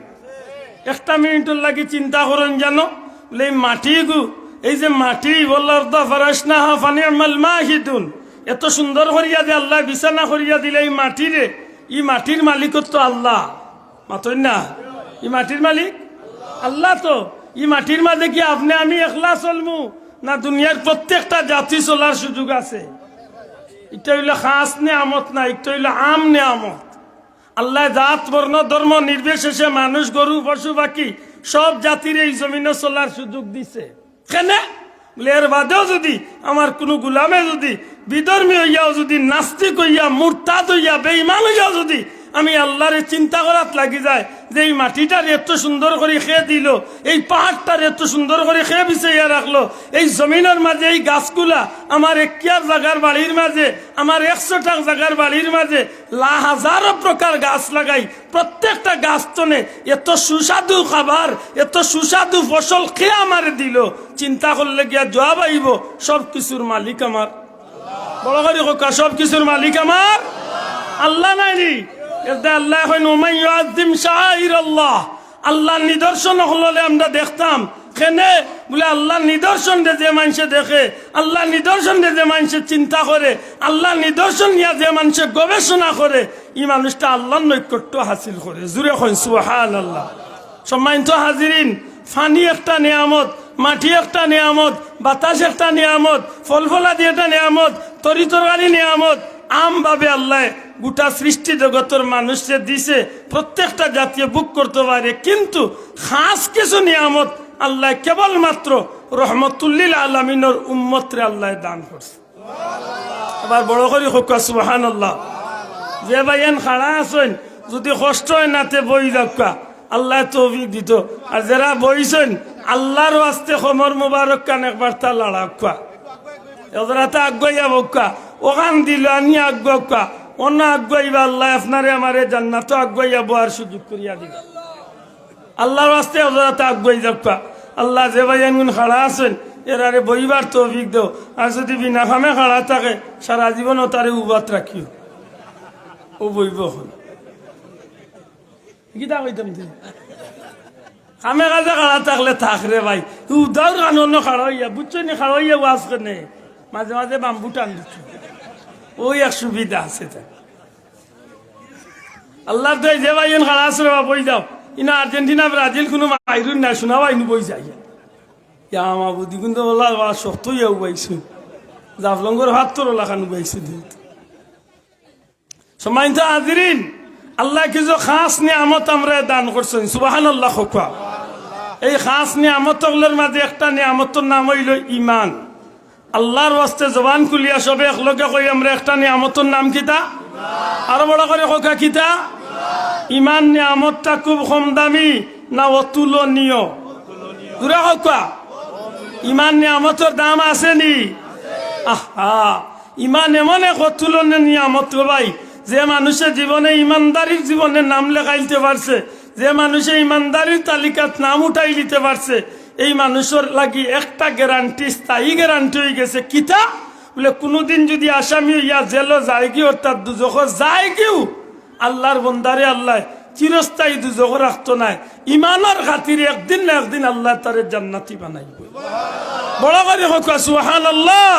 একটা মিনিটর লাগি চিন্তা করইন জানো, বলে, এই মাটিগু, এই যে মাটি, ওয়াল আরদা ফারাশনাহা ফানি'মাল মাহিদুন, এত সুন্দর করিয়া যে আল্লায় বিছানা করিয়া দিলা এই মাটিরে, ই মাটির মালিকও তো আল্লা। মাতইন না? ই মাটির মালিক আল্লা তো। ই মাটির মাঝে কি আপনে আমি একলা চলমু, না দুনিয়ার প্রত্যেকটা জাতি চলার সুযোগ আছে? ইটা অইলো খাস নিয়ামত না, ইটা অইলো আম নিয়ামত। আল্লায় জাত, বর্ণ, ধর্ম নির্বিশেষে মানুষ, গরু, পশু, পাখি, সব জাতিরে এই জমিনো চলার সুযোগ দিছে। কেনে? বলে, এর বাদেও যদি আমার কুনু গুলামে যদি বিধর্মী অইয়াও যদি, নাস্তিক অইয়া, মুরতাদ অইয়া, বেঈমান অইয়াও যদি আমি আল্লারে চিন্তা করাত লাগি যায় যে এই মাটিটারে এত সুন্দর করি কে দিলো, এই পাহাড়টারে এত সুন্দর করি কে বিছাইয়া রাখলো, এই জমিনর মাঝে এই গাছগুলা আমার এক কিয়ার জাগার বাড়ির মাঝে, আমার একশো টাক জাগার বাড়ির মাঝে, লা হাজারো প্রকার গাছ লাগাই, প্রত্যেকটা গাছ তনে এত সুস্বাদু খাবার, এত সুস্বাদু ফসল কে আমারে দিলো? চিন্তা করলে গিয়া জবাব আইবো, সব কিছুর মালিক আমার। বড় করি কউক্কা, সব কিছুর মালিক আমার আল্লা নায় নি? এতে আল্লায় কইন, "ওমান ইউআজ্জিম শাআইরাল্লাহ।" আল্লার নিদর্শন অকলরে আমরা দেখতাম। কেনে? বলে, আল্লার নিদর্শনরে যে মানষে দেখে, আল্লার নিদর্শনরে যে মানষে চিন্তা করে, আল্লার নিদর্শন নিয়া যে মানষে গবেষণা করে, ই মানুষটা আল্লার নৈকট্য হাসিল করে। জুরে কইন, সুবহানাল্লাহ। সম্মানিত হাজিরিন, পানি একটা নিয়ামত, মাটি একটা নিয়ামত, বাতাস একটা নিয়ামত, ফল ফলাদি একটা নিয়ামত, তরি তরকারি নিয়ামত, আমভাবে আল্লায় গোটা সৃষ্টি জগতর মানুষরে দিছে, প্রত্যেকটা জাতিয়ে ভোগ করতো পারে, কিন্তু খাস কিছু নিয়ামত আল্লায় কেবলমাত্র রহমতুল্লিল আলামিনর উম্মতরে আল্লায় দান করছে। আবার বড় করি কউক্কা, সুবহানাল্লাহ। যে ভাইয়াইন খাড়া আছইন, যদি কষ্ট অয় না তে বই যাউক্কা, আল্লায় তৌফিক দিতো। আর যেরা বইছইন, আল্লার ওয়াস্তে কমর মুবারক খান একবার তা লাড়াউক্কা। হজরাতে আগুয়াইয়া বউক্কা, অখান দিল আনি আগুয়াউক্কা, অনো আগুয়াইবা, আল্লায় আপনারে আমারে জান্নাতো আগুয়াইয়া বওয়ার সুযোগ করিয়া দিবা। আল্লার ওয়াস্তে হজরাতে আগুয়াই যাউক্কা। আল্লাহ, যে ভাইয়াইনগুন খাড়া আছইন, এরারে বইবার তৌফিক দেও। আর যদি বিনা কামে খাড়া থাকে, সারা জীবন অতারে উবাত রাখিও। অউ বইবো অখন। কিতা কইতাম তে? কামে কাজে খাড়া থাকলে থাক রে ভাই। উদাউর কানো অনো খাড়া অইয়া, বুঝছো নি, খাড়া অইয়া ওয়াজ কেনে? মাঝে মাঝে বাম্বু টান দিত। অউ এক সুবিধা আছে তার। আল্লার দোয়াই যে ভাইয়াইন খাড়া আছো রে বা, বই যাও। ইনো আর্জেন্টিনা, ব্রাজিল কুনু মাইরুর না, সোনা ভাই নু বই যাই। ইয়া মাবুদ, ইগুন তো বলা বা শক্ত অইয়া উবাইছইন। জাফলংগর হাত তোর ওলা খান উবাইছইন। সম্মানিত হাজিরিন, আল্লায় কিছু খাস নিয়ামত আমরারে দান করছইন। সুবহানাল্লাহ কউক্কা। এই খাস নিয়ামত অকলর মাঝে একটা নিয়ামতর নাম অইলো ইমান। আল্লার ওয়াস্তে জবান খুলিয়া সবে একলগে কই আমরা, একটা নিয়ামতর নাম কিতা? আরো বড় করি কউক্কা, কিতা? ইমান নিয়ামতটা খুব কম দামি না অতুলনীয়? জুরে কউক্কা। ইমান নিয়ামতর দাম আছে নি? আহা, ইমান এমন এক অতুলনীয় নিয়ামত গো ভাই, যে মানষে জীবনে ইমানদারির জীবনে নাম লেখাইলিতে পারছে, যে মানষে ইমানদারির তালিকাত নাম উঠাইলিতে পারছে, এই মানষর লাগি একটা গ্যারান্টি, স্থায়ী গ্যারান্টি অইগেছে। কিতা? বলে, কুনুদিন যদি আসামি অইয়া জেলো যায়গি, অর্থাৎ দুজখো যায়গিও, আল্লার বন্দারে আল্লায় চিরস্থায়ী দুজখো রাখতো নায়। ইমানর খাতিরে একদিন না একদিন আল্লায় তারে জান্নাতি বানাইবো। বড় করি কউক্কা সুবহানাল্লাহ।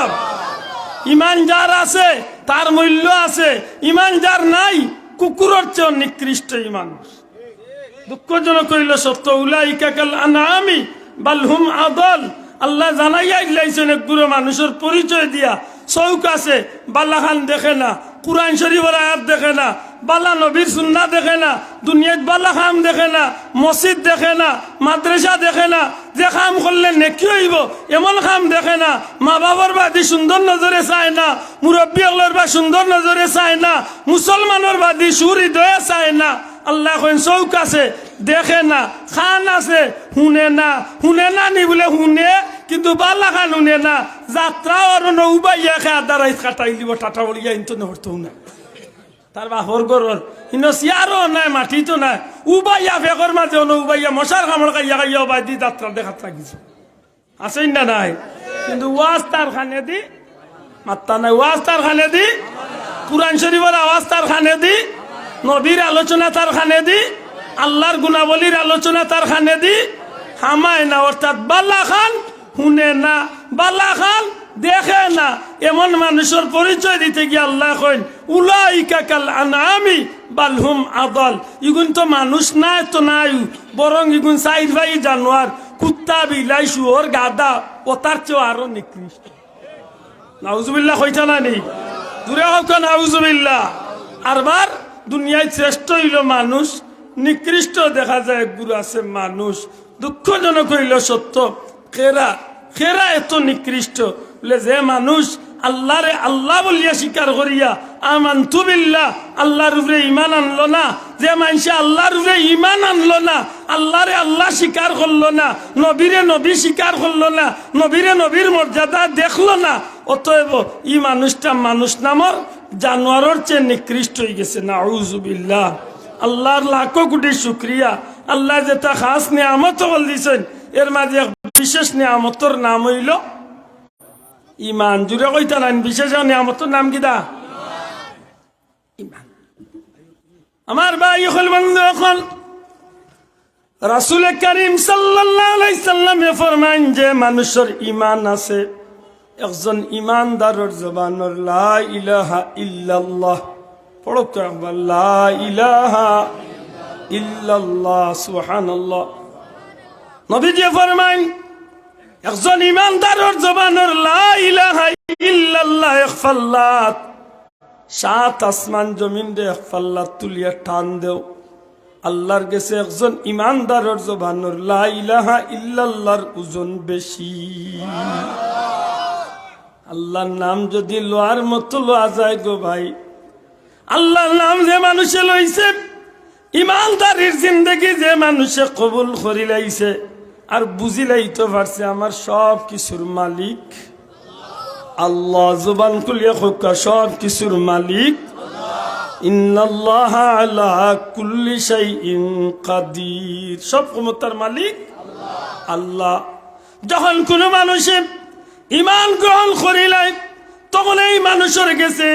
ইমান যার আছে, তার মূল্য আছে। ইমান যার নাই, কুকুরর চেয়েও নিকৃষ্ট ইমান। দুঃখজনক অইলো সত্য, উলাইকা কাল আনআমি বাল হুম আদাল। আল্লায় জানাইয়া দিলাইছইন এক গুরু মানুষর পরিচয় দিয়া, চউখ আছে, বালাখান দেখে না, কুরআন শরিফর আয়াত দেখে না, বালা নবীর সুন্নাহ দেখে না, দুনিয়াত বালা কাম দেখে না, মসজিদ দেখে না, মাদ্রাসা দেখে না, যে কাম করলে নেকি অইবো এমন কাম দেখে না, মা-বাফর বাদি সুন্দর নজরে চায় না, মুরব্বি অকলর বাদি সুন্দর নজরে চায় না, মুসলমানর বাদি সুহৃদয়ে চায় না। আল্লায় কইন চউখ আছে, দেখে না, কান আছে, হুনে না, হুনে না নি বুলে হুনে, কিন্তু বালাখান হুনে না। যাত্রা অর অনো উবাইয়া কে আধা রাইত কাটাইলিবো, টাটা বলিয়া ইনতো নেহরতো না। তার বাফর ঘরর, ইনো চেয়ারও নাই, মাটিত নাই, উবাইয়া ফেকর মাঝে অনো উবাইয়া মশার কামড় খাইয়া খাইয়া উবাইদি যাত্রা দেখাত লাগিছে। আছে না নাই? কিন্তু ওয়াজ তার কানেদি, মাত্তা নাই, ওয়াজ তার কানেদি, কুরআন শরিফর আওয়াজ তার কানেদি, নবীর আলোচনা তার কানেদি, আল্লার গুণাবলীর আলোচনা তার কানেদি হামায় না। অর্থাৎ বালাখান হুনে না, বালাখান দেখে না, এমন মানুষর পরিচয় দিতে গিয়া আল্লায় কইন, উলাইকা কাল আনআমি বাল হুম আদাল। ইগুইন তো মানুষ নায় তো নায়, বরং ইগুইন চাইর পাই জানোয়ার, কুত্তা, বিলাই, শুয়োর, গাধা, অতার চেয়েও আরো নিকৃষ্ট। নাউজুবিল্লাহ কইতা না নি? জুরে কউক্কা নাউজুবিল্লাহ। আরবার দুনিয়াত শ্রেষ্ঠ অইলো মানুষ, নিকৃষ্ট দেখা যায় এক গুরু আছে মানুষ। দুঃখজনক অইলো সত্য, কেরা, কেরা এত নিকৃষ্ট? বুলে, যে মানুষ আল্লারে আল্লা বলিয়া স্বীকার করিয়া, আমানতু বিল্লাহ, আল্লার উপরে ইমান আনলো না, যে মানষে আল্লার উপরে ইমান আনলো না, আল্লারে আল্লা স্বীকার করলো না, নবীরে নবী স্বীকার করলো না, নবীরে নবীর মর্যাদা দেখলো না, অতএব ই মানুষটা মানুষ নামর জানোয়ারর চেয়ে নিকৃষ্ট অইগেছে। নাউজুবিল্লাহ। আল্লার লাখো কোটি শুকরিয়া, আল্লায় যেটা খাস নিয়ামত অকল দিছইন, এর মাঝে এক বিশেষ নিয়ামতর নাম অইলো ইমান। জুরে কইতা নাইন, বিশেষ নিয়ামতর নাম কিতা? ইমান। আমার ভাই অকল, বন্ধু অকল, রাসুলে করিম সাল্লাল্লাহু আলাইহি সাল্লামে ফরমাইন, যে মানুষর ইমান আছে, একজন ইমানদারর জবানর লা ইলাহা ইল্লাল্লাহ, পড়ো তো একবার, লা ইলাহা ইল্লাল্লাহ, সুবহানাল্লাহ। নবীজি ফরমাইন, একজন ইমানদারর জবানর লা ইলাহা ইল্লাল্লাহ এক ফাল্লাত, সাত আসমান জমিনরে এক ফাল্লাত তুলিয়া টান দেও। আল্লার গেছে একজন ইমানদারর জবানর লা ইলাহা ইল্লাল্লাহর ওজন বেশি। আল্লার নাম যদি লওয়ার মতো লওয়া যায় গো ভাই, আল্লার নাম যে মানুষে লইছে, ইমানদারির জিন্দেগি যে মানুষে কবুল করিলাইছে, আর বুঝিলাইতো পারছে আমার সব কিছুর মালিক আল্লাহ। জবান খুলিয়া কউক্কা, সব কিছুর মালিক। ইন্নাল্লাহা আলা কুল্লি শাইইন কাদির, সব ক্ষমতার মালিক আল্লাহ। যখন কোনো মানুষে ইমান গ্রহণ করিলায়, তখন এই মানুষর গেছে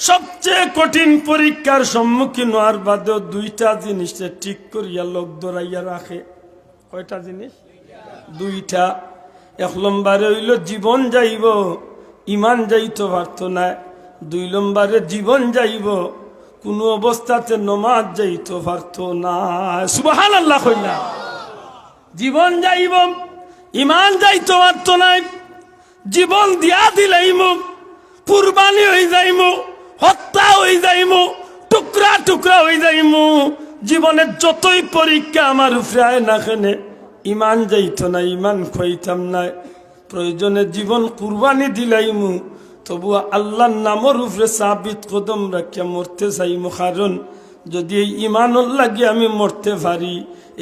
সবচেয়ে কঠিন পরীক্ষার সম্মুখীন হওয়ার বাদেও দুইটা জিনিসে ঠিক করিয়া লগ ধরাইয়া রাখে। কয়টা জিনিস? দুইটা। এক নম্বরে অইলো জীবন যাইবো, ইমান যাইতো পারতো না। দুই নম্বরে জীবন যাইবো, কোনো অবস্থাতে নমাজ যাইতো পারতো না। সুবহানাল্লাহ কইলা। জীবন যাইবো, ইমান যাইতো পারতো নায়। জীবন দিয়া দিলাইমু, কুরবানি অই যাইমু, হত্যা অই যাইমু, টুকরা টুকরা অই যাইমু। জীবনে যতই পরীক্ষা আমার উপরে আয় না কেনে, ইমান যাইতো না, ইমান খইতাম নায়। প্রয়োজনে জীবন কুরবানি দিলাইমু, তবুও আল্লার নামর উপরে সাবিত কদম রাখিয়া মরতে চাইমু। কারণ যদি এই ইমানর লাগি আমি মরতে পারি,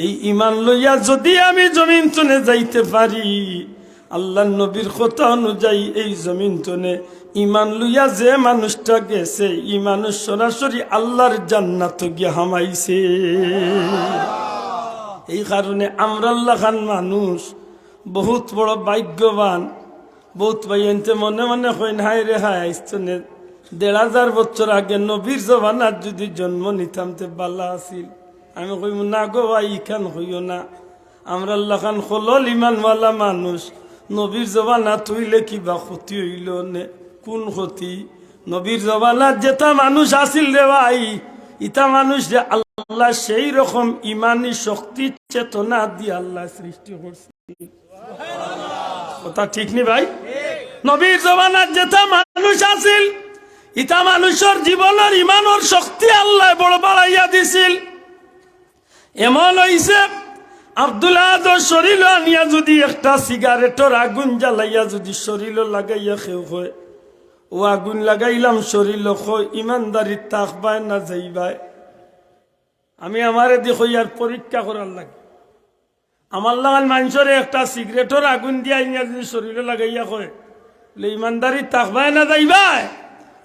এই ইমান লইয়া যদি আমি জমিন তনে যাইতে পারি, আল্লার নবীর কথা অনুযায়ী এই জমিন তনে ইমান লইয়া যে মানুষটা গেছে, ই মানুষ সরাসরি আল্লার জান্নাতো গিয়া হামাইছে। এই কারণে আমরার লাখান মানুষ বহুত বড় ভাগ্যবান। বহুত ভাইয়াইন্তে মনে মনে কইন, হায় রে হায়, আইজ তনে দেড় হাজার বছর আগে নবীর জমানাত যদি জন্ম নিতাম তে বালা আছিল। আমি কইমু, "না গো ভাই, ইখান কইও না। আমরার লাখান হলল ইমানওয়ালা মানুষ নবীর জমানাত অইলে কিবা ক্ষতি অইলো নে?" কুন ক্ষতি? নবীর জমানাত যেতা মানুষ আছিল রে ভাই, ইতা মানুষরে আল্লায় সেই রকম ইমানি শক্তি, চেতনা দিয়া আল্লায় সৃষ্টি করছে। কথা ঠিক নি ভাই? নবীর জমানাত যেতা মানুষ আছিল, ইতা মানুষর জীবনর ইমানর শক্তি আল্লায় বড় বাড়াইয়া দিছিল। এমন অইছে, আব্দুল আহাদর শরীলো আনিয়া যুদি একটা সিগারেটর আগুন জ্বালাইয়া যুদি শরীলো লাগাইয়া কেউ কয়, "ও আগুন লাগাইলাম শরীলো, কও ইমানদারি থাকবায় না যাইবায়?" আমি আমারে দি কইয়ার পরীক্ষা করার লাগি। আমার লাখান মানষরে একটা সিগারেটর আগুন দিয়া আনিয়া যুদি শরীলো লাগাইয়া কয়, "লে ইমানদারি থাকবায় না যাইবায়?"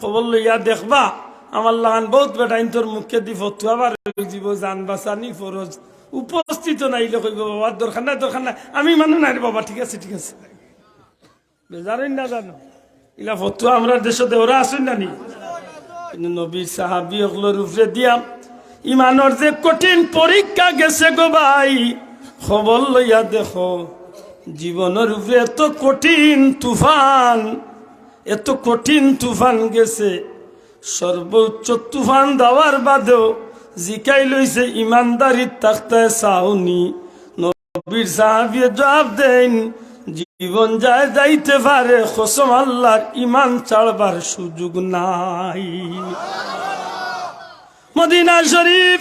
খবর লইয়া দেখবা, আমার লাখান বউত বেটাইন্তর মুখেদি ফতুয়া বার অইযিবো, জান বাচানি ফরজ। উপস্থিত নাইলে কইবো, "বাবা, দরকার নাই, দরকার নাই, আমি ইমানো নাই রে বাবা, ঠিক আছে, ঠিক আছে।" বেজার অইন না জানো? ইলা ফতুয়া আমরার দেশো দেওরা আছইন না নি? কিন্তু নবীর সাহাবী অকলর উপরে দিয়া ইমানর যে কঠিন পরীক্ষা গেছে গো ভাই, খবর লইয়া দেখো, জীবনর উপরে এত কঠিন তুফান, এত কঠিন তুফান গেছে, সর্বোচ্চ তুফান দেওয়ার বাদেও জিকাইল অইছে, "ইমানদারি থাকতায় চাওনি?" নবীর সাহাবীয়ে জবাব দেইন, "জীবন যায় যাইতে পারে, কসম আল্লাহর, ইমান ছাড়বার সুযোগ নাই।" মদিনা শরীফ,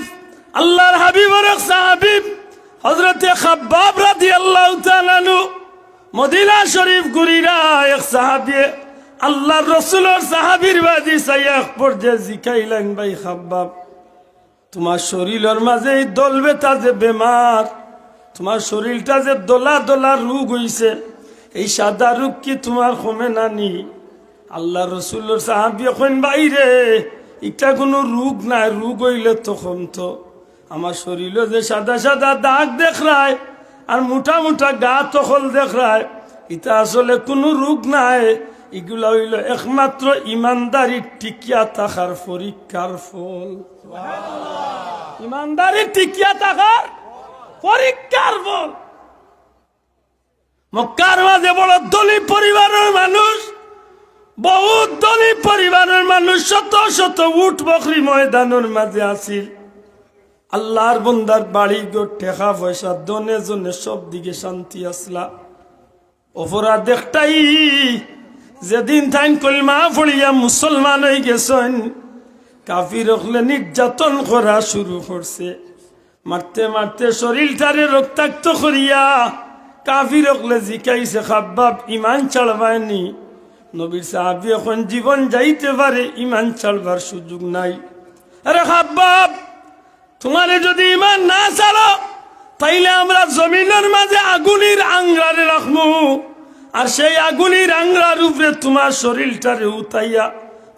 আল্লাহর হাবিবর এক সাহাবী হযরতে খাব্বাব রাদিয়াল্লাহু তাআলা আনহু মদিনা শরীফ ঘুরিরা এক সাহাবীয়ে আল্লাহর রসুলর সাহাবীর বায়দি চাইয়া এক পর্যায়ে জিকাইলাইন, "ভাই খাব্বাব, তুমার শরীলর মাঝে এই দল বেথা যে বেমার, তুমার শরীলটা যে দলা দলা রোগ অইছে, এই সাদা রোগ কি তুমার কমে না নি?" আল্লাহর রসুলর সাহাবীয়ে কইন, "ভাইরে, ইটা কুনু রোগ নায়, রোগ অইলে তো কমতো। আমার শরীলো যে সাদা সাদা দাগ দেখরায় আর মোটা মোটা গাত অকল দেখরায়, ইটা আসলে কুনু রোগ নায়, ইগুলা অইলো একমাত্র ইমানদারি টিকিয়া থাকার পরীক্ষার ফল।" ইমানদারি টিকিয়া থাকার পরীক্ষার ফল। মক্কার মাঝে বড় ধনী পরিবারর মানুষ, বউত ধনী পরিবারর মানুষ, শত শত উট বকরি ময়দানর মাঝে আছিল। আল্লাহর বন্দার বাড়ি ঘর, টেকা পয়সা, ধনে জনে সব দিকে শান্তি আছলা। অপরাধ একটাই, যেদিন তাইন কলমা পড়িয়া মুসলমান অইগেছইন, কাফির অকলে নির্যাতন করা শুরু করছে। মারতে মারতে শরীলটারে রক্তাক্ত করিয়া কাফির অকলে জিকাইছে, "খাব্বাব, ইমান ছাড়বায় নি?" নবীর সাহাবীয়ে কইন, "জীবন যাইতে পারে, ইমান ছাড়বার সুযোগ নাই।" "আরে খাব্বাব, তুমারে যুদি ইমান না ছাড়ো, তাইলে আমরা জমিনর মাঝে আগুনির আংরারে রাখমু, আর সেই আগুনির আংরার উপরে তুমার শরীলটারে উঠাইয়া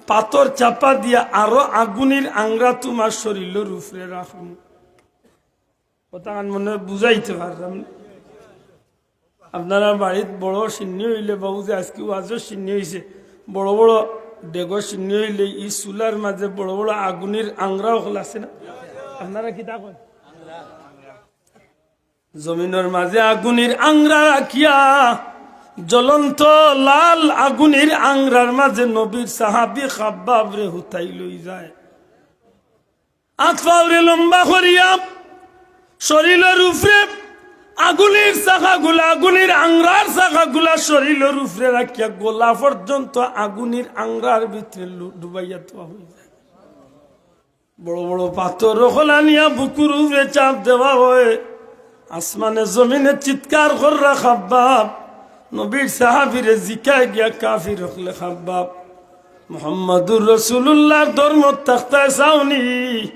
পাথর চাপা দিয়া আরো আগুনির আংরা তুমার শরীলর উপরে রাখমু।" কথাখান মনে বুঝাইতে পারলাম না। আপনারার বাড়িত বড় শিন্নি অইলে, বাবু যে আজকে ওয়াজর শিন্নি অইছে, বড় বড় ডেগর শিন্নি অইলে, ই চুলার মাঝে বড় বড় আগুনির আংরা অকল আছে না? আপনারা কিতা কইন? জমিনর মাঝে আগুনির আংরা রাখিয়া, জ্বলন্ত লাল আগুনির আংরার মাঝে নবীর সাহাবী খাব্বাবরে হুতাই লই যায়। আত পাওরে লম্বা করিয়া শরীলর উপরে আগুনির চাকাগুলা, আগুনির আংরার চাকাগুলা শরীলর উপরে রাখিয়া গলা পর্যন্ত আগুনির আংরার ভিতরে লু-, ডুবাইয়া থওয়া অই যায়। বড় বড় পাথর অকল আনিয়া বুকুর উপরে চাপ দেওয়া অয়। আসমানে জমিনে চিৎকার কররা খাব্বাব। নবীর সাহাবীরে জিকায় গিয়া কাফির অকলে, "খাব্বাব, মুহাম্মাদুর রাসূলুল্লাহর ধর্মত থাকতায় চাওনি?"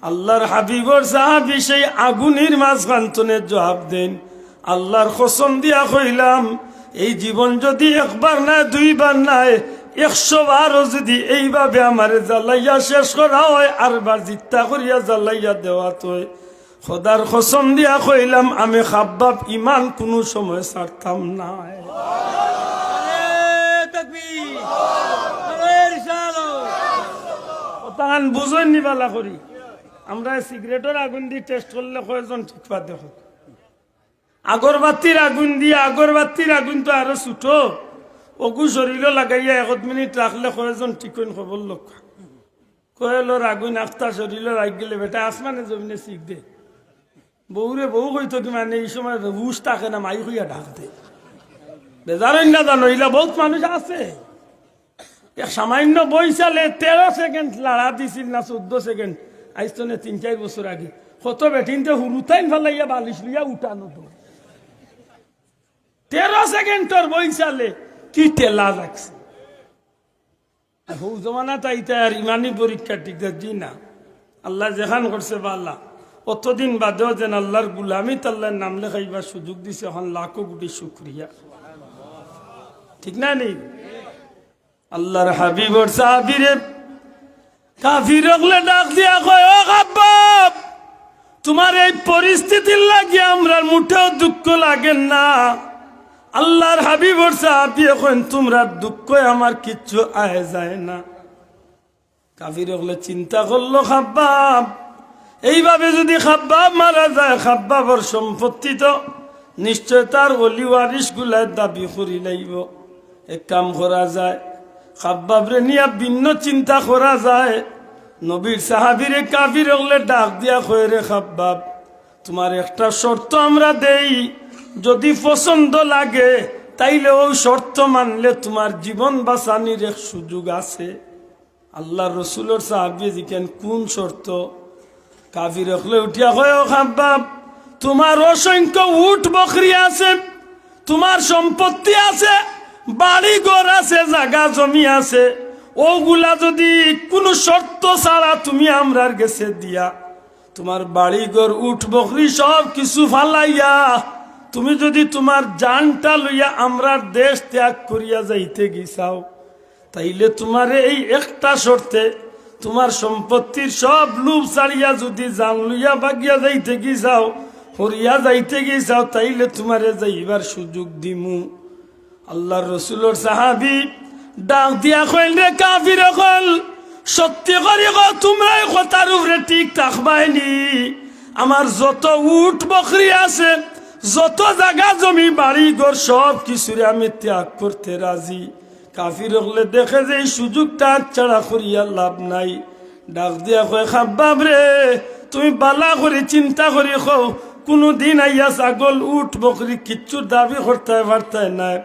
আল্লাহর হাবিবর সাহাবী সেই আগুনির মাঝখান তনে জবাব দেইন, "আল্লাহর কসম দিয়া কইলাম, এই জীবন যুদি একবার নায়, দুইবার নায়, একশো বারও যুদি এইভাবে আমারে জ্বালাইয়া শেষ করা অয়, আরবার জিত্তা করিয়া জ্বালাইয়া দেওয়াত অয়, খোদার কসম দিয়া কইলাম, আমি খাব্বাব ইমান কুনু সময় ছাড়তাম নায়।" নারায়ে তাকবীর, নারায়ে রিসালাত। কথাখান বুঝইন নি ভালা করি? আমরা সিগারেটর আগুন দি টেস্ট করলে কয়জন টিকবা দেখো? আগরবাতির আগুন দি, আগরবাতির আগুন তো আরো ছোট, অগু শরীলো লাগাইয়া এক মিনিট রাখলে কয়জন টিকইন খবর লক্ষ্য? কয়লর আগুন আখতা শরীলো লাগি গেলে বেটা আসমানে জমিনে শিখ দে। বউরে বউ কইতো কি মানে, এই সময় হুশ থাকে না, মাই কইয়া ডাক দে। বেজার অইন না জানো, ইলা বহুত মানুষ আছে। এক সামান্য বইছালে তেরো সেকেন্ড লাড়া দিছিল না, চৌদ্দ সেকেন্ড, আইজ তনে তিন চাইর বছর আগে। কত বেটিন্তে হুরুতাইন ফালাইয়া বালিশ লইয়া উঠানো তো। তেরো সেকেন্ডর বইছালে কি ঠেলা লাগছে। আর হউ জমানাত আইতা আর ইমানি পরীক্ষা ঠিক আছে, জি না। আল্লায় যেখান করছে বালা, অতদিন বাদেও যেন আল্লার গুলামিত আল্লার নাম লেখাইবার সুযোগ দিছে, অখন লাখো কোটি শুকরিয়া। ঠিক না নি? আল্লার হাবিবর সাহাবিরে কাফির অকলে ডাক দিয়া কয়, "ও খাব্বাব, তুমার এই পরিস্থিতির লাগি আমরার মুটেও দুঃখ লাগের না।" আল্লার হাবিবর সাহাবিয়ে কইন, "তুমরার দুঃখে আমার কিচ্ছু আয় যায় না।" কাফির অকলে চিন্তা করলো, খাব্বাব, এইভাবে যুদি খাব্বাব মারা যায়, খাব্বাবর সম্পত্তি তো নিশ্চয় তার অলি ওয়ারিশ গুলায় দাবি করি লাইবো। এক কাম করা যায়, খাব্বাবরে নিয়া ভিন্ন চিন্তা করা যায়। নবীর সাহাবিরে কাফির অকলে ডাক দিয়া কয়, "রে খাব্বাব, তুমার একটা শর্ত আমরা দেই, যুদি পছন্দ লাগে, তাইলে অউ শর্ত মানলে তুমার জীবন বাঁচানির এক সুযোগ আছে।" আল্লার রসুলর সাহাবিয়ে জিকাইন, "কুন শর্ত?" কাফির অকলে উঠিয়া কয়, "ও খাব্বাব, তুমার অসংখ্য উট বকরি আছে, তুমার সম্পত্তি আছে, বাড়ি ঘর আছে, জাগা জমি আছে, অগুলা যুদি কুনু শর্ত ছাড়া তুমি আমরার গেছে দিয়া, তুমার বাড়ি ঘর উট বকরি সব কিছু ফালাইয়া তুমি যুদি তুমার জানটা লইয়া আমরার দেশ ত্যাগ করিয়া যাইতে গি চাও, তাইলে তুমারে এই একটা শর্তে, তুমার সম্পত্তির সব লোভ ছাড়িয়া যুদি জান লইয়া ভাগিয়া যাইতে গি চাও, হরিয়া যাইতে গি চাও, তাইলে তুমারে যাইবার সুযোগ দিমু।" আল্লার রসুলর সাহাবি ডাক দিয়া কইন, "রে কাফির অকল, সত্যি করি কও, তুমরা এই কথার উপরে ঠিক থাকবায়নি? আমার যত উট বকরি আছে, যত জাগা জমি বাড়ি ঘর সব কিছুরে আমি ত্যাগ করতে রাজি।" কাফির অকলে দেখে যে এই সুযোগটা হাতছাড়া করিয়া লাভ নাই। ডাক দিয়া কয়, "খাব্বাব রে, তুমি বালা করি চিন্তা করি কও, কুনুদিন আইয়া ছাগল, উট, বকরি কিচ্ছুর দাবি করতায় পারতায় নায়,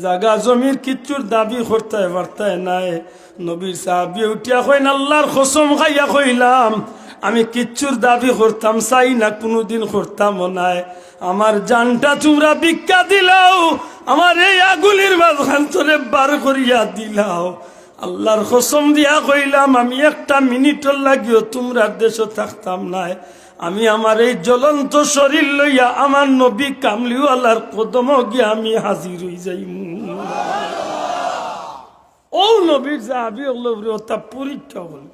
জাগা জমির কিচ্ছুর দাবি করতায় পারতায় নায়।" নবীর সাহাবিয়ে উঠিয়া কইন, "আল্লার কসম খাইয়া কইলাম, আমি কিচ্ছুর দাবি করতাম চাই না, কুনুদিন করতামও নায়। আমার জানটা তুমরা ভিক্ষা দিলাও, আমার এই আগুলির মাঝখান তনে বার করিয়া দিলাও। আল্লার কসম দিয়া কইলাম, আমি একটা মিনিটর লাগিও তুমরার দেশো থাকতাম নায়। আমি আমার এই জ্বলন্ত শরীর লইয়া আমার নবী কামলিওয়ালার কদমো গিয়া আমি হাজির অই যাইমু।" অউ নবীর সাহাবি অকলর উপরে অতা পরীক্ষা অইল।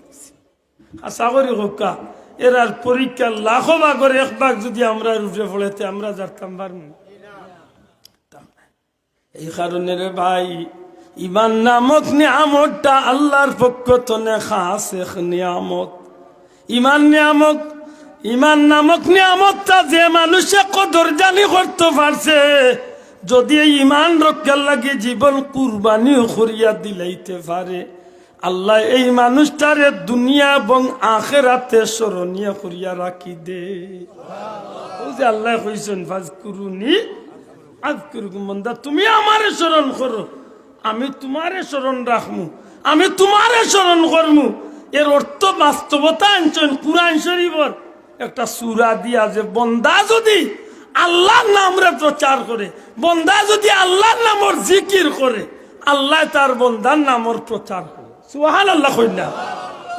আশা করি কউক্কা, এরার পরীক্ষা লাখো ভাগর এক ভাগ যুদি আমরার উপরে পড়ে, তে আমরা জারতাম পারমু? এই কারণে রে ভাই, ইমান নামক নিয়ামতটা আল্লার পক্ষ তনে খাস এক নিয়ামত। ইমান নিয়ামক, ইমান নামক নিয়ামতটা যে মানুষে কদর জানি করতো পারছে, যুদি এই ইমান রক্ষার লাগি জীবন কুরবানিও করিয়া দিলাইতে পারে, আল্লায় এই মানুষটারে দুনিয়া এবং আখেরাতে স্মরণীয় করিয়া রাখি দে। অউ যে আল্লায় কইছইন, "ফাজকুরুনি আযকুরকুম", বান্দা, তুমি আমারে স্মরণ করো, আমি তুমারে স্মরণ রাখমু, আমি তুমারে স্মরণ করমু। এর অর্থ বাস্তবতা আনছইন কুরআন শরীফর একটা সূরা দিয়া যে বন্দা যুদি আল্লার নামরে প্রচার করে, বন্দা যুদি আল্লার নামর জিকির করে, আল্লায় তার বন্দার নামর প্রচার করে। সুবহানাল্লাহ কইন না?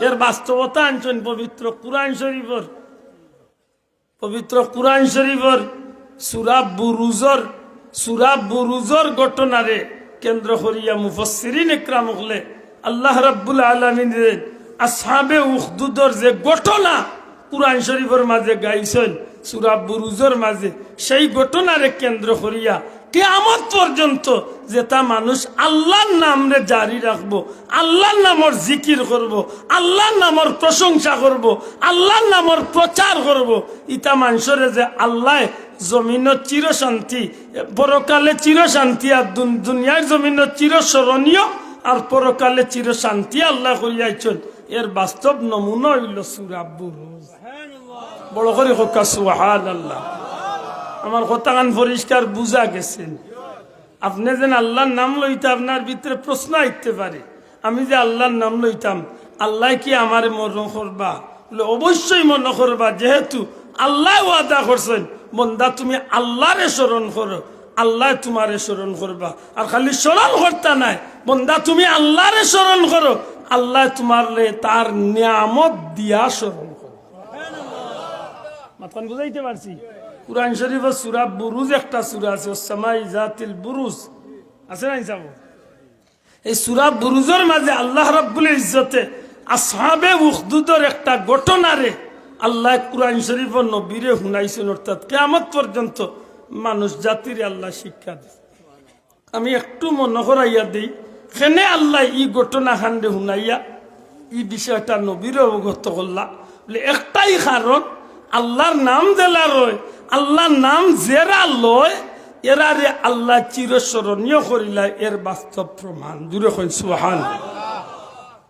এর বাস্তবতা আনছইন পবিত্র কুরআন শরীফর, পবিত্র কুরআন শরীফর সূরা বুরুজর, সূরা বুরুজর ঘটনারে কেন্দ্র করিয়া মুফাসসিরিন একরাম অকলে আল্লাহ রাব্বুল আলামিনরে আসহাবে উখদুদর যে ঘটনা কুরআন শরীফর মাঝে গাইছইন, সূরা বুরুজর মাঝে, সেই ঘটনারে কেন্দ্র করিয়া কিয়ামত পর্যন্ত যেতা মানুষ আল্লার নামরে জারি রাখবো, আল্লার নামর জিকির করবো, আল্লার নামর প্রশংসা করবো, আল্লার নামর প্রচার করবো, ইতা মানষরে যে আল্লায় জমিনো চিরশান্তি, পরকালে চিরশান্তি, আর দুন-, দুনিয়ার জমিনো চিরস্মরণীয়, আর পরকালে চিরশান্তি আল্লায় করিয়াইছইন। এর বাস্তব নমুনা অইলো সূরা বুরুজ। বড় করি কউক্কা সুবহানাল্লাহ। আমার কথাখান পরিষ্কার বুঝা গেছেনি? আপনে যেন আল্লার নাম লইতা, আপনার ভিতরে প্রশ্ন আইতে পারে, "আমি যে আল্লার নাম লইতাম, আল্লায় কি আমারে মনো করবা?" বলে, "অবশ্যই মনো করবা, যেহেতু আল্লায় ওয়াদা করছইন, 'বন্দা, তুমি আল্লারে স্মরণ করো, আল্লায় তুমারে স্মরণ করবা।' আর খালি স্মরণ করতা নায়, 'বন্দা, তুমি আল্লারে স্মরণ করো, আল্লায় তুমারে তার নিয়ামত দিয়া স্মরণ করবা।'" মাতখান বুঝাইতে পারছি? কুরআন শরীফর সূরা বুরুজ একটা সূরা আছে, "ওয়াস সামাই যাতিল বুরুজ", আছে না ইনসাফ? এই সূরা বুরুজর মাঝে আল্লাহ রাব্বুল ইজ্জতে আসহাবে উখদুদর একটা ঘটনারে আল্লায় কুরআন শরীফর নবীরে হুনাইছইন, অর্থাৎ কিয়ামত পর্যন্ত মানুষ জাতিরে আল্লায় শিক্ষা দিছে। আমি একটু মনো করাইয়া দেই, কেনে আল্লায় ই ঘটনাখানরে হুনাইয়া ই বিষয়টা নবীরে অবগত করলা। বলে, একটাই কারণ, আল্লার নাম যেলা রয়, আল্লার নাম যেরা লয়, এরারে আল্লায় চিরস্মরণীয় করিলা, এর বাস্তব প্রমাণ। জুরে কইন সুবহান।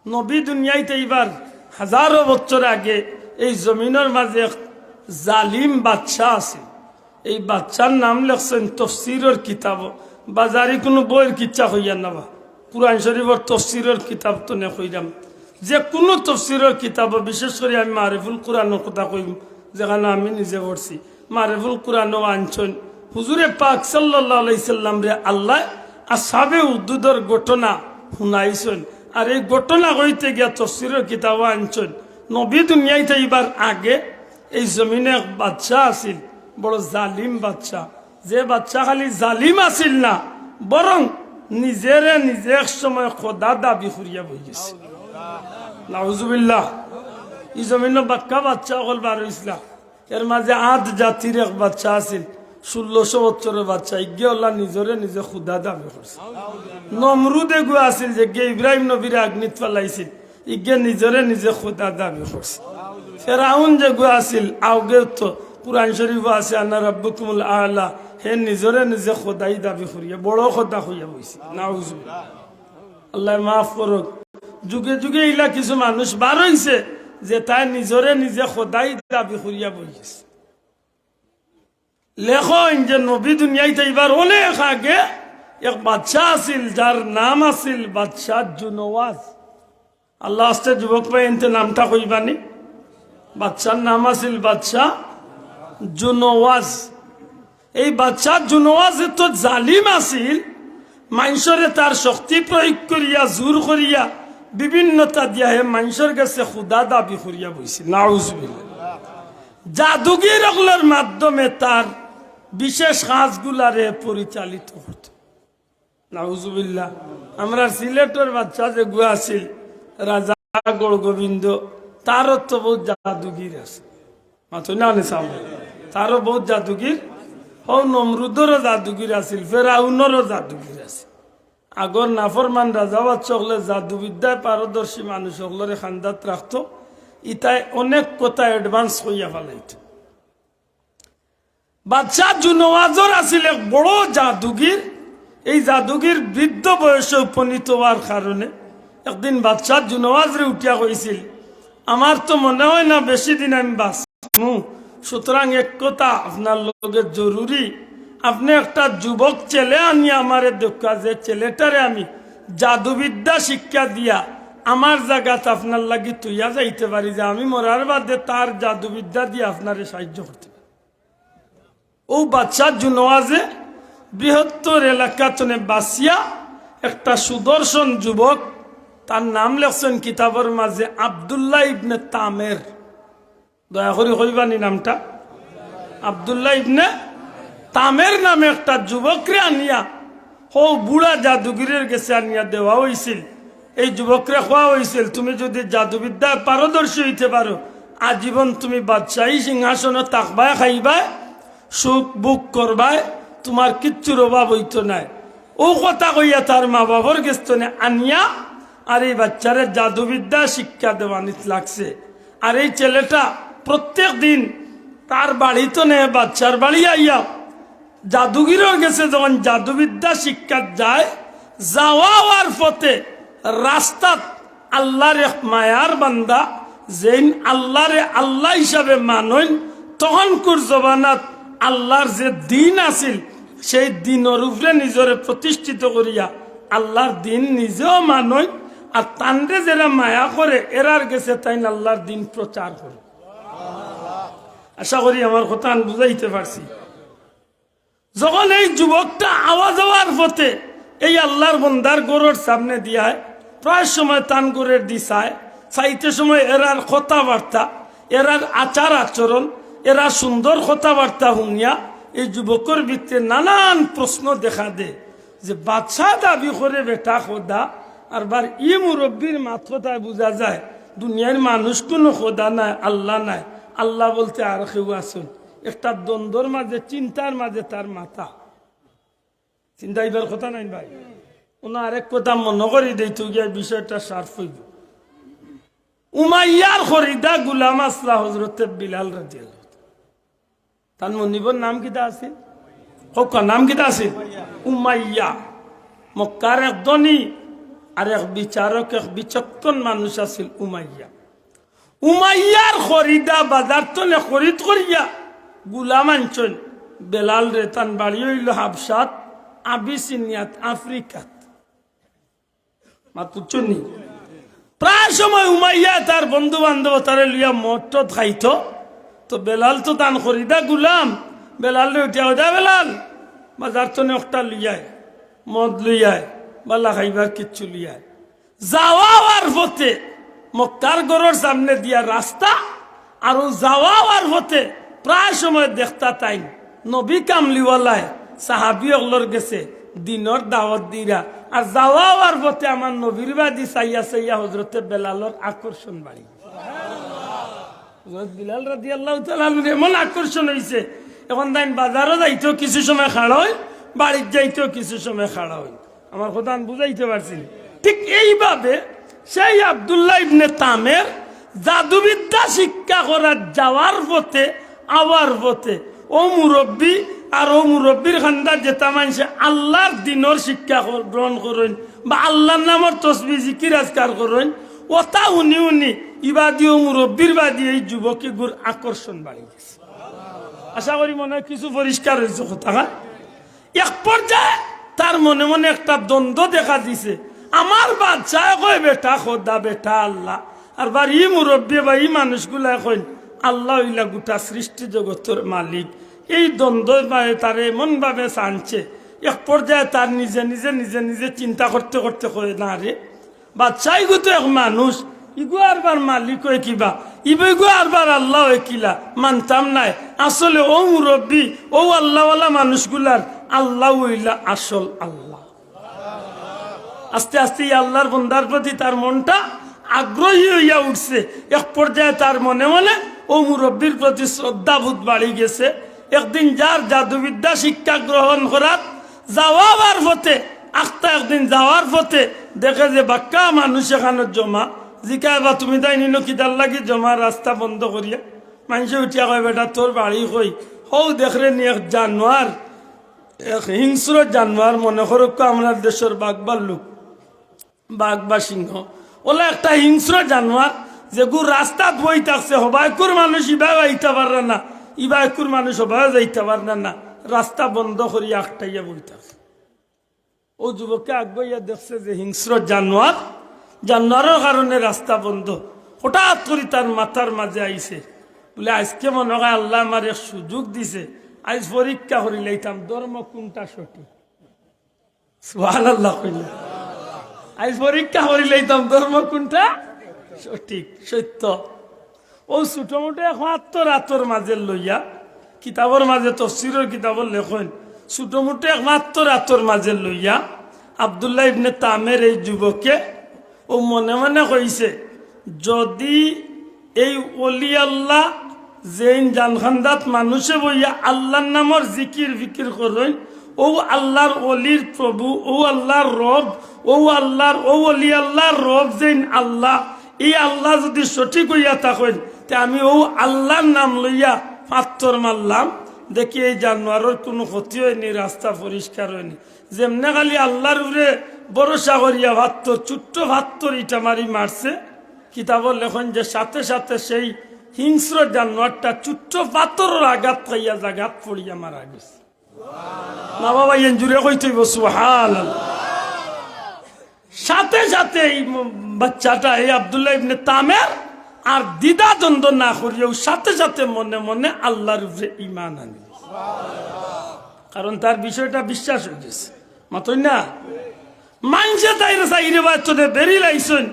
নবী দুনিয়াইত আইবার হাজারো বছর আগে এই জমিনর মাঝে এক জালিম বাদশা আছিল। এই বাদশার নাম লেখছইন তফসিরর কিতাবো। বাজারি কুনু বইর কিচ্ছা কইয়ার না বা, কুরআন শরীফর তফসিরর কিতাব তনে কইরাম। যে কুনু তফসিরর কিতাবো, বিশেষ করি আমি মারিফুল কুরআনর কথা কইমু, যেখান আমি নিজে পড়ছি, মারিফুল কুরআনো আনছইন। হুজুরে পাক সাল্লাল্লাহু আলাইহি সাল্লামরে আল্লায় আসহাবে উখদুদর ঘটনা হুনাইছইন। আর এই ঘটনা কইতে গিয়া তফসিরর কিতাবো আনছইন, নবী দুনিয়াইত আইবার আগে এই জমিনো এক বাদশা আছিল, বড় জালিম বাদশা। যে বাদশা খালি জালিম আছিল না, বরং নিজেরে নিজে এক সময় খোদা দাবি করিয়া বই গেছে। নাউজুবিল্লাহ। ই জমিনো বাক্কা বাদশা অকল বার অইছলা। এর মাঝে আদ জাতির এক বাদশা আছিল, ষোলোশো বছরর বাদশা। ইগে অলা নিজরে নিজে খোদা দাবি করছে। নমরুদ এগু আছিল, যেগে ইব্রাহিম নবীরে আগ্নিত ফালাইছিল, ইগে নিজরে নিজে খোদা দাবি করছে। ফেরাউন যেগু আছিল, আউগে তো কুরআন শরীফো আছে, "আনা রাব্বুকুমুল আলা", হে নিজরে নিজে খোদাই দাবি করিয়া, বড় খোদা কইয়া বইছে। নাউজুবিল্লাহ। আল্লায় মাফ করউক। যুগে যুগে ইলা কিছু মানুষ বার অইছে, যেতায় নিজরে নিজে খোদাই দাবি করিয়া বই গেছে। লেখইন যে নবী দুনিয়াইত আইবার অনেক আগে এক বাদশা আছিল, যার নাম আছিল বাদশা জুনওয়াজ। আল্লাহ আস্তে যুবক ভাইয়াইন্তে নামটা কইবানি? বাদশার নাম আছিল বাদশা জুনওয়াজ। এই বাদশা জুনওয়াজ এত জালিম আছিল, মানষরে তার শক্তি প্রয়োগ করিয়া, জোর করিয়া, বিভিন্নতা দিয়া হে মানষর গেছে খোদা দাবি করিয়া বইছিল। নাউজুবিল্লাহ। জাদুগির অকলর মাধ্যমে তার বিশেষ কাজগুলারে পরিচালিত করত। নাউজুবিল্লাহ। আমরার সিলেটর বাদশা যেগু আছিল, রাজা গৌড়গোবিন্দ, তারও তো বউত জাদুগির আছে। মাতইন না নি সামনে? তারও বউত জাদুগির। হউ নমরুদরও জাদুগির আছিল, ফেরাউনরও জাদুগির আছিল। আগর নাফরমান রাজা বাদশা অকলে জাদুবিদ্যায় পারদর্শী মানুষ অকলরে খান্দাত রাখতো, ইতায় অনেক কথা advance কইয়া ফালাইতো। বাদশা জুনওয়াজর আছিল এক বড় জাদুগির। এই জাদুগির বৃদ্ধ বয়সে উপনীত অওয়ার কারণে একদিন বাদশা জুনওয়াজরে উঠিয়া কইছিল, "আমার তো মনে হয় না বেশি দিন আমি বাঁচমু, সুতরাং এক কথা আপনার লগে জরুরি, আপনে একটা যুবক ছেলে আনিয়া আমারে দেউক্কা, যে ছেলেটারে আমি জাদুবিদ্যা শিক্ষা দিয়া আমার জাগাত আপনার লাগি থইয়া যাইতে পারি, যে আমি মরার বাদে তার জাদুবিদ্যা দিয়া আপনারে সাহায্য করতে পারি।" অউ বাদশা জুনওয়াজে বৃহত্তর এলাকা তনে বাছিয়া একটা সুদর্শন যুবক, তার নাম লেখছইন কিতাবর মাঝে আব্দুল্লাহ ইবনে তামের। দয়া করি কইবানি নামটা? আব্দুল্লাহ ইবনে তামের নামে একটা যুবকরে আনিয়া হউ বুড়া জাদুগিরের গেছে আনিয়া দেওয়া অইছিল। এই যুবকরে কওয়া অইছিল, "তুমি যুদি জাদুবিদ্যায় পারদর্শী অইতে পারো, আজীবন তুমি বাদশাহী সিংহাসনো থাকবায়, খাইবায়, সুখ ভোগ করবায়, তুমার কিচ্ছুর অভাব অইতো নায়। অউ কথা কইয়া তার মা-বাফর গেছ থনে আনিয়া আর এই বাচ্চারে জাদুবিদ্যা শিক্ষা দেওয়ানিত লাগছে। আর এই ছেলেটা প্রত্যেক দিন তার বাড়ি থনে বাচ্চার বাড়ি আইয়া জাদুগিরর গেছে যখন জাদুবিদ্যা শিক্ষাত যায়, যাওয়া আওয়ার পথে রাস্তাত আল্লার এক মায়ার বান্দা, যেইন আল্লারে আল্লা হিসাবে মানইন, তখনকুর জমানাত আল্লার যে দিন আছিল, সেই দিনর উপরে নিজরে প্রতিষ্ঠিত করিয়া আল্লার দিন নিজেও মানইন, আর তানরে যেরা মায়া করে, এরার গেছে তাইন আল্লার দিন প্রচার করে। আশা করি আমার কথাখান বুঝাইতে পারছি। যখন এই যুবকটা আওয়া যাওয়ার পথে এই আল্লার বন্দার ঘরর সামনে দিয়ায়, প্রায় সময় তান ঘরর দি চায়, চাইতে সময় এরার কথাবার্তা, এরার আচার আচরণ, এরার সুন্দর কথাবার্তা হুনিয়া এই যুবকর ভিতরে নানান প্রশ্ন দেখা দেয় যে বাদশা দাবি করে বেটা খোদা, আর বার ই মুরব্বির মাত কথায় বুঝা যায় দুনিয়ার মানুষ কুনু খোদা নায়, আল্লা নায়, আল্লা বলতে আর কেউ আছইন। একটা দ্বন্দ্বর মাঝে, চিন্তার মাঝে তার মাথা। চিন্তা অইবার কথা নায় ভাই। অনো আরেক কথা মনো করি দেইতো গিয়া বিষয়টা sharp অইবো। উমাইয়ার খরিদা গুলাম আছলা হজরতে বিলাল রাদিয়াল্লাহু। তান মনিবর নাম কিতা আছিল? কউক্কা, নাম কিতা আছিল? উমাইয়া। মক্কার এক ধনী আর এক বিচারক, এক বিচক্ষণ মানুষ আছিল উমাইয়া। উমাইয়ার খরিদা বাজার থনে খরিদ করিয়া গুলাম আনছইন বেলালরে। তান বাড়ি অইলো হাবশাত, আবিসিনিয়াত, আফ্রিকাত। মাত বুঝছইন নি? প্রায় সময় উমাইয়া তার বন্ধু বান্ধব তারে লইয়া মদ টদ খাইতো। তো বেলাল তো তান খরিদা গুলাম, বেলালরে উঠিয়া কয়, "দা বেলাল, বাজার থনে একটা লইয়ায়, মদ লইয়ায়, বালা খাইবার কিচ্ছু লইয়ায়।" যাওয়া আওয়ার পথে মক্কার ঘরর সামনে দিয়া রাস্তা, আর অউ যাওয়া আওয়ার পথে প্রায় সময় দেখতা তাইন নবী কামলিওয়ালায় সাহাবি অকলর গেছে দিনর দাওয়াত দিরা, আর যাওয়া আওয়ার পথে আমার নবীর বাদি চাইয়া চাইয়া হজরতে বেলালর আকর্ষণ বাড়ি। হজরত বিলাল রাদিয়াল্লাহু তাআলা আনহুর এমন আকর্ষণ অইছে, এখন তাইন বাজারও যাইতো কিছু সময় খাড়া অইন, বাড়িত যাইতো কিছু সময় খাড়া অইন। আমার কথাখান বুঝাইতে পারছি নি? ঠিক এইভাবে সেই আব্দুল্লাহ ইবনে তামের জাদুবিদ্যা শিক্ষা করাত যাওয়ার পথে, আওয়ার পথে অউ মুরব্বি আর অউ মুরব্বির কান্দাত যেতা মানষে আল্লার দিনর শিক্ষা কর-, গ্রহণ করইন বা আল্লার নামর তসবি জিকির আজকার করইন, অতা হুনি হুনি ইবাদি অউ মুরব্বির বাদি এই যুবক ইগুর আকর্ষণ বাড়ি গেছে। আশা করি মনে অয় কিছু পরিষ্কার অইছে কথা, হ্যাঁ? এক পর্যায়ে তার মনে মনে একটা দ্বন্দ্ব দেখা দিছে। আমার বাদশায় কয় বেটা খোদা, বেটা আল্লা, আর বার ই মুরব্বি বা ই মানুষগুলায় কইন আল্লা অইলা গোটা সৃষ্টি জগতর মালিক। এই দ্বন্দ্বর মাঝে তারে এমনভাবে ছানছে, এক পর্যায়ে তার নিজে নিজে, নিজে নিজে চিন্তা করতে করতে কয়, "না রে, বাদশা ইগু তো এক মানুষ, ইগু আরবার মালিক অয় কিবা, ইগু আরবার আল্লা অয় কিলা, মানতাম নায়। আসলে অউ মুরব্বি, অউ আল্লাওয়ালা মানুষগুলার আল্লা অইলা আসল আল্লা।" আস্তে আস্তে ই আল্লার বন্দার প্রতি তার মনটা আগ্রহী অইয়া উঠছে। এক পর্যায়ে তার মনে মনে অউ মুরব্বির প্রতি শ্রদ্ধাবোধ বাড়ি গেছে। একদিন যার জাদুবিদ্যা শিক্ষা গ্রহণ করাত যাওয়া আওয়ার পথে, আখতা একদিন যাওয়ার পথে দেখে যে বাক্কা মানুষ এখানো জমা। জিকায়, "বা তুমি তাইন ইনো কিতার লাগি জমা রাস্তা বন্ধ করিয়া?" মানষে উঠিয়া কয়, "বেটা, তোর বাড়ি কই?" "হউ দেখরে নি এক জানোয়ার, এক হিংস্র জানোয়ার, মনে করউক্কা আমরার দেশর বাঘ ভাল্লুক।" বাঘ বা সিংহ, অলা একটা হিংস্র জানোয়ার, যেগু রাস্তাত বই থাকছে, হবায়কুর মানুষ ইবায় আইতা পাররা না, ইবায়কুর মানুষ হবায় যাইতা পাররা না, রাস্তা বন্ধ করিয়া আটকাইয়া বই থাকছে। অউ যুবকে আগুয়াইয়া দেখছে যে হিংস্র জানোয়ার, জানোয়ারর কারণে রাস্তা বন্ধ। হঠাৎ করি তার মাথার মাঝে আইছে, বুলে, "আইজকে মনো অয় আল্লায় আমারে এক সুযোগ দিছে, আইজ পরীক্ষা করিলাইতাম ধর্ম কুনটা সঠিক।" সুবহানাল্লাহ কইলা। আইজ পরীক্ষা করিলাইতাম ধর্ম কুনটা সঠিক, সত্য। অউ ছোটমোটো একমাত্র রাতর মাঝে লইয়া, কিতাবর মাঝে, তফসিরর কিতাবো লেখইন, ছোটমোটো একমাত্র রাতর মাঝে লইয়া আব্দুল্লাহ ইবনে তামের এই যুবকে অউ মনে মনে কইছে, "যদি এই ওলি আল্লাহ যেইন জানখান্দাত মানুষে বইয়া আল্লার নামর জিকির ফিকির করইন, অউ আল্লার অলির প্রভু, অউ আল্লার রব, অউ আল্লার, অউ অলি আল্লার রব যেইন আল্লা, ই আল্লা যুদি সঠিক অইয়া থাকইন, তে আমি অউ আল্লার নাম লইয়া ফাত্তর মারলাম, দেখি এই জানোয়ারর কুনু ক্ষতি অয়নি, রাস্তা পরিষ্কার অয়নি। যেমনে খালি আল্লার উপরে ভরসা করিয়া ফাত্তর, ছোট্ট ফাত্তর ইটা মারি মারছে, কিতাবো লেখইন যে সাথে সাথে সেই হিংস্র জানোয়ারটা ছোট্ট ফাত্তরর আঘাত খাইয়া জাগাত পড়িয়া মারা গেছে। না বাবা, এন জুরে কইতে অইবো, সুবহানাল্লাহ। সাথে সাথে এই ম-, বাচ্চাটা, এই আব্দুল্লাহ ইবনে তামের, আর দ্বিধা দ্বন্দ্ব না করিয়াউ সাথে সাথে মনে মনে আল্লার উপরে ঈমান আনিল, কারণ তার বিষয়টা বিশ্বাস অইগেছে। মাতইন না? মানষে তাইরে চাইরে বা এতদে বেড়ি লাইছইন।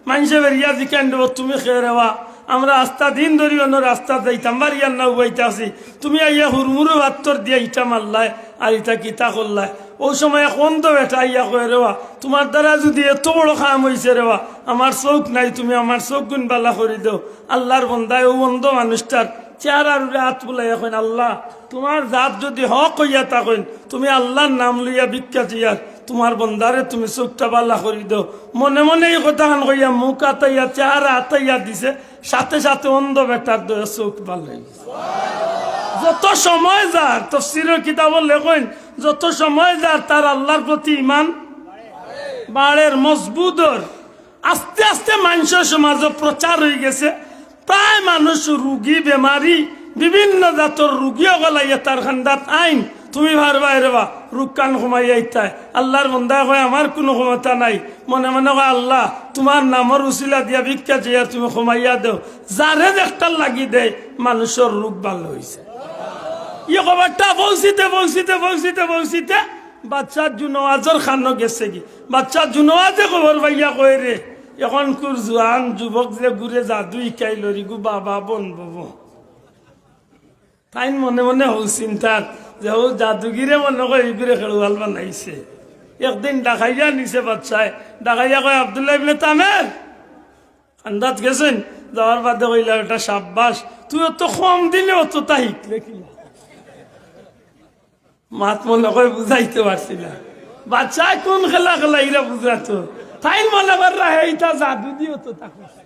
মানষে বেড়িয়া জিকাইন দেবো, "তুমি কে রেবা?" আমরা আস্তা দিন ধরি অন্য রাস্তাত যাইতাম, বাড়িয়ার না উবাইতে আছি। তুমি আইয়া হুরমুরু ফাত্তর দিয়া ইটা মারলায়, আর ইটা কিতা করলায়? অউ সময় এক অন্ধ বেটা আইয়া কয়, "রেবা, তুমার দ্বারা যুদি এত বড় কাম অইছে রেবা, আমার চউখ নাই, তুমি আমার চউখগুন বালা করি দেও।" আল্লার বন্দায় অউ অন্ধ মানুষটার চেহারার উপরে আত বুলাইয়া কইন, "আল্লা, তুমার জাত যুদি হক অইয়া থাকইন, তুমি আল্লার নাম লইয়া ভিক্ষা চাইয়ার, তুমার বন্দারে তুমি চউখটা বালা করি দেও।" মনে মনে ই কথাখান কইয়া মুখ আতাইয়া, চেহারা আতাইয়া দিছে, সাথে সাথে অন্ধ বেটার দুইও চউখ বালা অইগেছে। যত সময় যার, তফসিরর কিতাবো লেখইন, যত সময় যার তার আল্লার প্রতি ঈমান বাড়ের, মজবুত অর। আস্তে আস্তে মানষর সমাজো প্রচার অইগেছে, প্রায় মানুষ রুগী, বেমারি, বিভিন্ন জাতর রুগী অকল আইয়া তার খান্দাত আইন, "তুমি পারবায় রেবা, রুগখান কমাইয়া দিতায়।" আল্লার বন্দায় কয়, "আমার কুনু ক্ষমতা নাই।" মনে মনে কয়, "আল্লা, তুমার নামর উছিলা দিয়া ভিক্ষা চাইয়ার, তুমি কমাইয়া দেও।" যারে দেখতার লাগি দেয়, মানুষর রুগ বালা অইছে। ই খবরটা পৌঁছিতে, পৌঁছিতে, পৌঁছিতে, পৌঁছিতে বাদশা জুনওয়াজর কানো গেছেগি। বাদশা জুনওয়াজে খবর পাইয়া কয়, "রে, অখনকুর জুয়ান যুবক যে গুরে জাদু হিকাইল রে গু বাবা বনবো।" তাইন মনে মনে হউ চিন্তার যে অউ জাদুগিরে মনে কয় ইগুরে খেলোয়াল বানাইছে। একদিন ডাকাইয়া নিছে বাদশায়, ডাকাইয়া কয়, "আব্দুল্লাহ ইবনে তামের, খান্দাত গেছইন?" যাওয়ার বাদে কইলা, "বেটা সাব্বাস, তুই অত কম দিনে অততা হিকলে কিলা?" মাত মনে কয় বুঝাইতে পারছি না। বাদশায় কুন খেলা খেলা ইরা বুঝাতো। তাইন মনে কররা হে ইতা জাদু দি অততা করছে।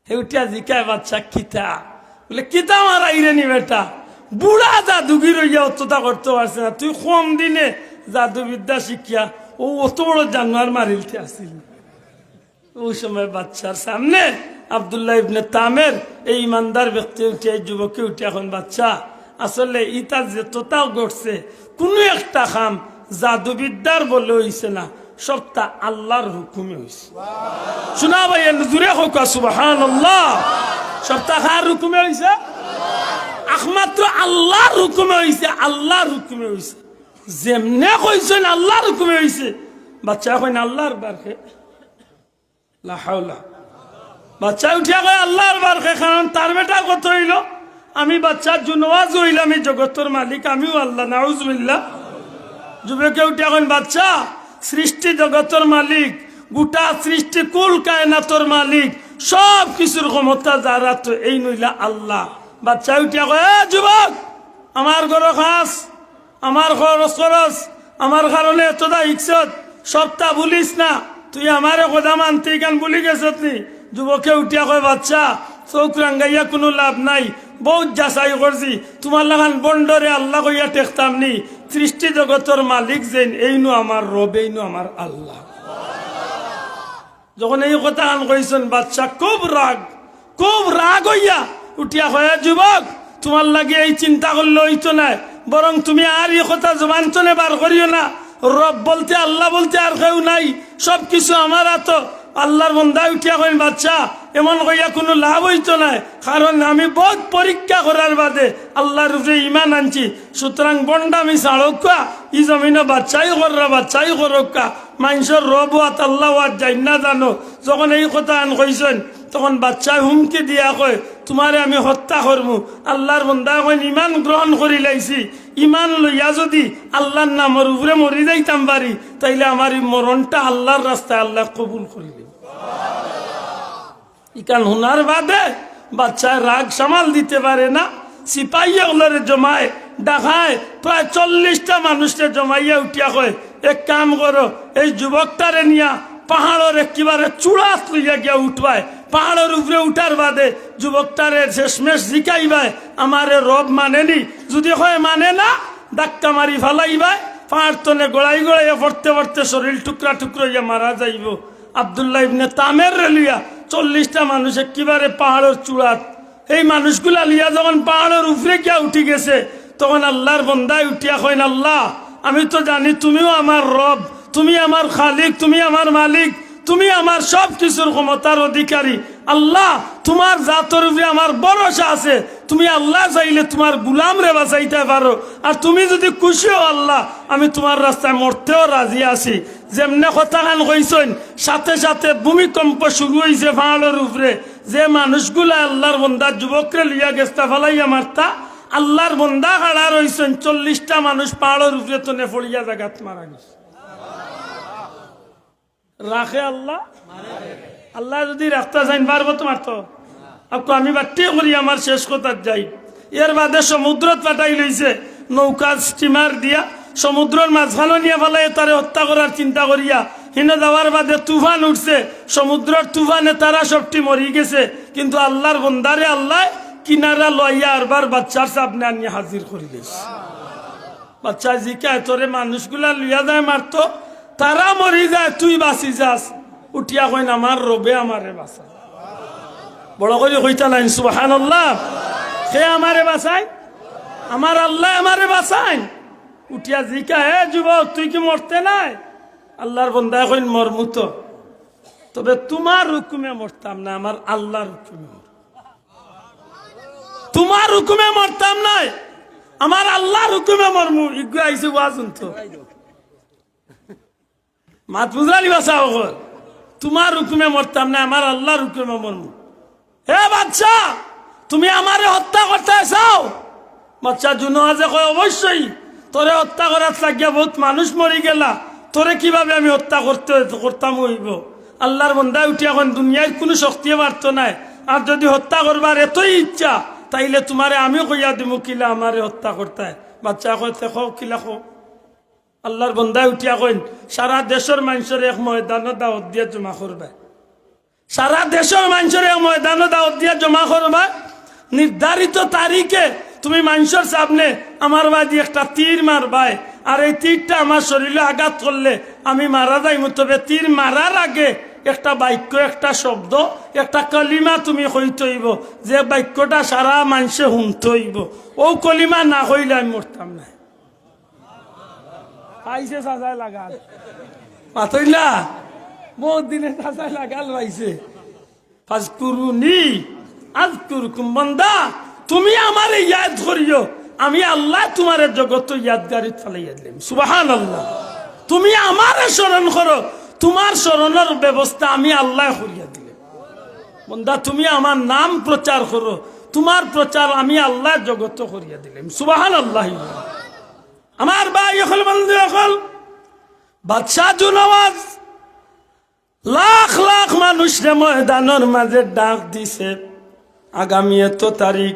হে উঠিয়া জিকায়, "বাদশা কিতা?" বুলে, "কিতা মারাইরে নি বেটা? বুড়া জাদুগির অইয়া অততা করতে পারছে না। তুই কম দিনে জাদুবিদ্যা শিখিয়া অউ অত বড় জানোয়ার মারিলতে আছিল।" অউ সময় বাদশার সামনে আব্দুল্লাহ ইবনে তামের, এই ইমানদার ব্যক্তি উঠিয়া, এই যুবকে উঠিয়া কইন, "বাদশা, আসলে ইতা যততা ঘটছে, কুনু একটা কাম জাদুবিদ্যার বলে অইছে না, সবটা আল্লার হুকুমে অইছে।" শুনা ভাই, এন জুরে কউক্কা সুবহানাল্লাহ। সবটা কার হুকুমে অইছে? একমাত্র আল্লার হুকুমে অইছে, আল্লার হুকুমে অইছে। যেমনে কইছইন আল্লার হুকুমে অইছে। বাদশায় কইন, "আল্লার বারকে।" লা হাওলা। বাদশায় উঠিয়া কয়, "আল্লার বারকে।" কারণ তার বেটার কথা অইলো, "আমি বাদশা জুনওয়াজ অইলাম, ই জগতর মালিক আমিউ আল্লা।" নাউজুবিল্লাহ। যুবকে উঠিয়া কইন, "বাদশা, সৃষ্টি জগতর মালিক, গোটা সৃষ্টি কুল কায়নাতর মালিক, সব কিছুর ক্ষমতা যার আতো, এইন অইলা আল্লা।" বাদশায় উঠিয়া কয়, "এ যুবক, আমার ঘরো খাস, আমার খরচ খরচ, আমার কারণে এততা হিকছত, সবতা ভুলিস না। তুই আমারে কথা মানতে ইখান ভুলি গেছত নি?" যুবকে উঠিয়া কয়, "বাদশা, চউখ রাঙ্গাইয়া কুনু লাভ নাই, বউত যাচাই করছি, তুমার লাখান ভন্ডরে আল্লা কইয়া ঠেকতাম নি। সৃষ্টি জগতর মালিক যেইন, এইনউ আমার রব, এইনউ আমার আল্লা।" যখন এই কথাখান কইছইন, বাদশা খুব রাগ, খুব রাগ অইয়া উঠিয়া কয়, "এ যুবক, তুমার লাগি এই চিন্তা করলে অইতো নায়, বরং তুমি আর ই কথা জবান তনে বার করিও না। রব বলতে, আল্লা বলতে আর কেউ নাই, সব কিছু আমার আতো।" আল্লার বন্দায় উঠিয়া কইন, "বাদশা, এমন কইয়া কুনু লাভ অইতো নায়, কারণ আমি বউত পরীক্ষা করার বাদে আল্লার উপরে ইমান আনছি, সুতরাং ভন্ডামি ছাড়উক্কা, ই জমিনো বাদশাই কররা, বাদশাই করউক্কা।" মানষর রব অওয়াত, আল্লা অওয়াত যাইন না জানো। যখন এই কথাখান কইছইন, তখন বাদশায় হুমকি দিয়া কয়, "তুমারে আমি হত্যা করমু।" আল্লার বন্দায় কইন, "ইমান গ্রহণ করিলাইছি, ইমান লইয়া যুদি আল্লার নামর উপরে মরি যাইতাম পারি, তাইলে আমার ই মরণটা আল্লার রাস্তায় আল্লায় কবুল করিলিবা।" ইখান হুনার বাদে বাদশায় রাগ সামাল দিতে পারে না, সিপাহী অকলরে জমায়, ডাকায়, প্রায় চল্লিশটা মানুষরে জমাইয়া উঠিয়া কয়, "এক কাম করো, এই যুবকটারে নিয়া পাহাড়র একেবারে চূড়াত লইয়া গিয়া উঠবায়। পাহাড়র উপরে উঠার বাদে যুবকটারে শেষমেশ জিকাইবায়, 'আমারে রব মানেনি?' যদি কয় মানে না, ধাক্কা মারি ফালাইবায়, পাহাড় তনে গড়াই গড়াইয়া পড়তে পড়তে শরীর টুকরা টুকরা হইয়া মারা যাইবো।" আব্দুল্লাহ ইবনে তামেররে লইয়া চল্লিশটা মানুষ একেবারে পাহাড়র চূড়াত। এই মানুষগুলা লইয়া যখন পাহাড়র উপরে গিয়া উঠি গেছে, তখন আল্লাহর বন্দায় উঠিয়া কইন, "আল্লাহ, আমি তো জানি তুমিও আমার রব, তুমি আমার খালিক, তুমি আমার মালিক, তুমি আমার সব কিছুর ক্ষমতার অধিকারী। আল্লাহ, তুমার জাতর উপরে আমার ভরসা আছে, তুমি আল্লাহ চাইলে তুমার গুলামরে বাঁচাইতায় পারো, আর তুমি যদি খুশি হও আল্লাহ, আমি তুমার রাস্তায় মরতেও রাজি আছি।" যেমনে কথাখান কইছইন, সাথে সাথে ভূমিকম্প শুরু অইছে পাহাড়র উপরে। যে মানুষগুলা আল্লাহর বন্দার যুবকরে লইয়া গেছতা ফালাইয়া মারতা, আল্লাহর বন্দা খাড়া রইছইন, চল্লিশটা মানুষ পাহাড়র উপরে তনে পড়িয়া জাগাত মারা গেছে। রাখে আল্লাহ? আল্লাহ যদি রাখতা চাইন, পারবো তো মারতো? আপকু আমি বাট্টি করি আমার শেষ কথাত যাই। এর বাদে সমুদ্রত পাঠাই লইছে, নৌকা, স্টিমার দিয়া সমুদ্রর মাঝখানো নিয়া ফালাইয়া তারে হত্যা করার চিন্তা করিয়া। হিনো যাওয়ার বাদে তুফান উঠছে, সমুদ্রর তুফানে তারা সবটি মরি গেছে, কিন্তু আল্লাহর বন্দারে আল্লায় কিনারা লইয়া আরবার বাদশার সামনে আনিয়া হাজির করি দিছে। বাদশায় জিকায়, "তোরে মানুষগুলা লইয়া যায় মারতো, তারা মরি যায়, তুই বাঁচি যাস।" উঠিয়া কইন, "আমার রবে আমারে বাঁচায়।" বড় করি কইতা নাইন, "সুবহানাল্লাহ।" কে আমারে বাঁচায়? আমার আল্লায় আমারে বাঁচায়। উঠিয়া জিকায়, "এ যুবক, তুই কি মরতে নায়?" আল্লাহর বন্দায় কইন, "মরমু তো, তবে তুমার হুকুমে মরতাম না, আমার আল্লাহর হুকুমে মরমু।" তুমার হুকুমে মরতাম নায়, আমার আল্লাহর হুকুমে মরমু। ইগু আইছে ওয়াজ হুনতো। মাত বুঝলানি বাদশা অকল? তুমার হুকুমে মরতাম নায়, আমার আল্লাহর হুকুমে মরমু। হে বাদশা, তুমি আমারে হত্যা করতায় চাও? বাদশা জুনওয়াজে কয়, "অবশ্যই, তোরে হত্যা করাত লাগিয়া বউত মানুষ মরি গেলা, তোরে কিভাবে আমি হত্যা করতে, করতাম অইবো?" আল্লাহর বন্দায় উঠিয়া কইন, "দুনিয়ার কুনু শক্তিয়ে পারতো নায়, আর যদি হত্যা করবার এতই ইচ্ছা, তাইলে তুমারে আমি কইয়া দিমু কিলা আমারে হত্যা করতায়।" বাদশা কয়, "তে কও, কিলা কও?" আল্লাহর বন্দায় উঠিয়া কইন, "সারা দেশর মানষরে এক ময়দানো দাওয়াত দিয়া জমা করবায়।" সারা দেশর মানষরে এক ময়দানো দাওয়াত দিয়া জমা করবায়। নির্ধারিত তারিখে তুমি মানষর সামনে আমার বায়দি একটা তীর মারবায়, আর এই তীরটা আমার শরীলো আঘাত করলে আমি মারা যাইমু। তবে তীর মারার আগে একটা বাক্য, একটা শব্দ, একটা কলিমা তুমি কইতে অইবো, যে বাক্যটা সারা মানষে হুনতে অইবো। অউ কলিমা না কইলে আমি মরতাম নায়। পাইছে চাচায় লাগাল। মাতইলা? বউত দিনে চাচায় লাগাল পাইছে। "ফাজকুরুনি আযকুরকুম।" বন্দা, তুমি আমারে ইয়াদ করিও, আমি আল্লায় তুমারে জগতো ইয়াদগারিত ফালাইয়া দিলাম। সুবহানাল্লাহ। তুমি আমারে স্মরণ করো, তুমার স্মরণর ব্যবস্থা আমি আল্লায় করিয়া দিলাম। বন্দা, তুমি আমার নাম প্রচার করো, তুমার প্রচার আমি আল্লায় জগতো করিয়া দিলাম। সুবহানাল্লাহ। আমার ভাই অকল, বন্ধু অকল, বাদশা জুনওয়াজ লাখ লাখ মানুষরে ময়দানর মাঝে ডাক দিছে, "আগামী এত তারিখ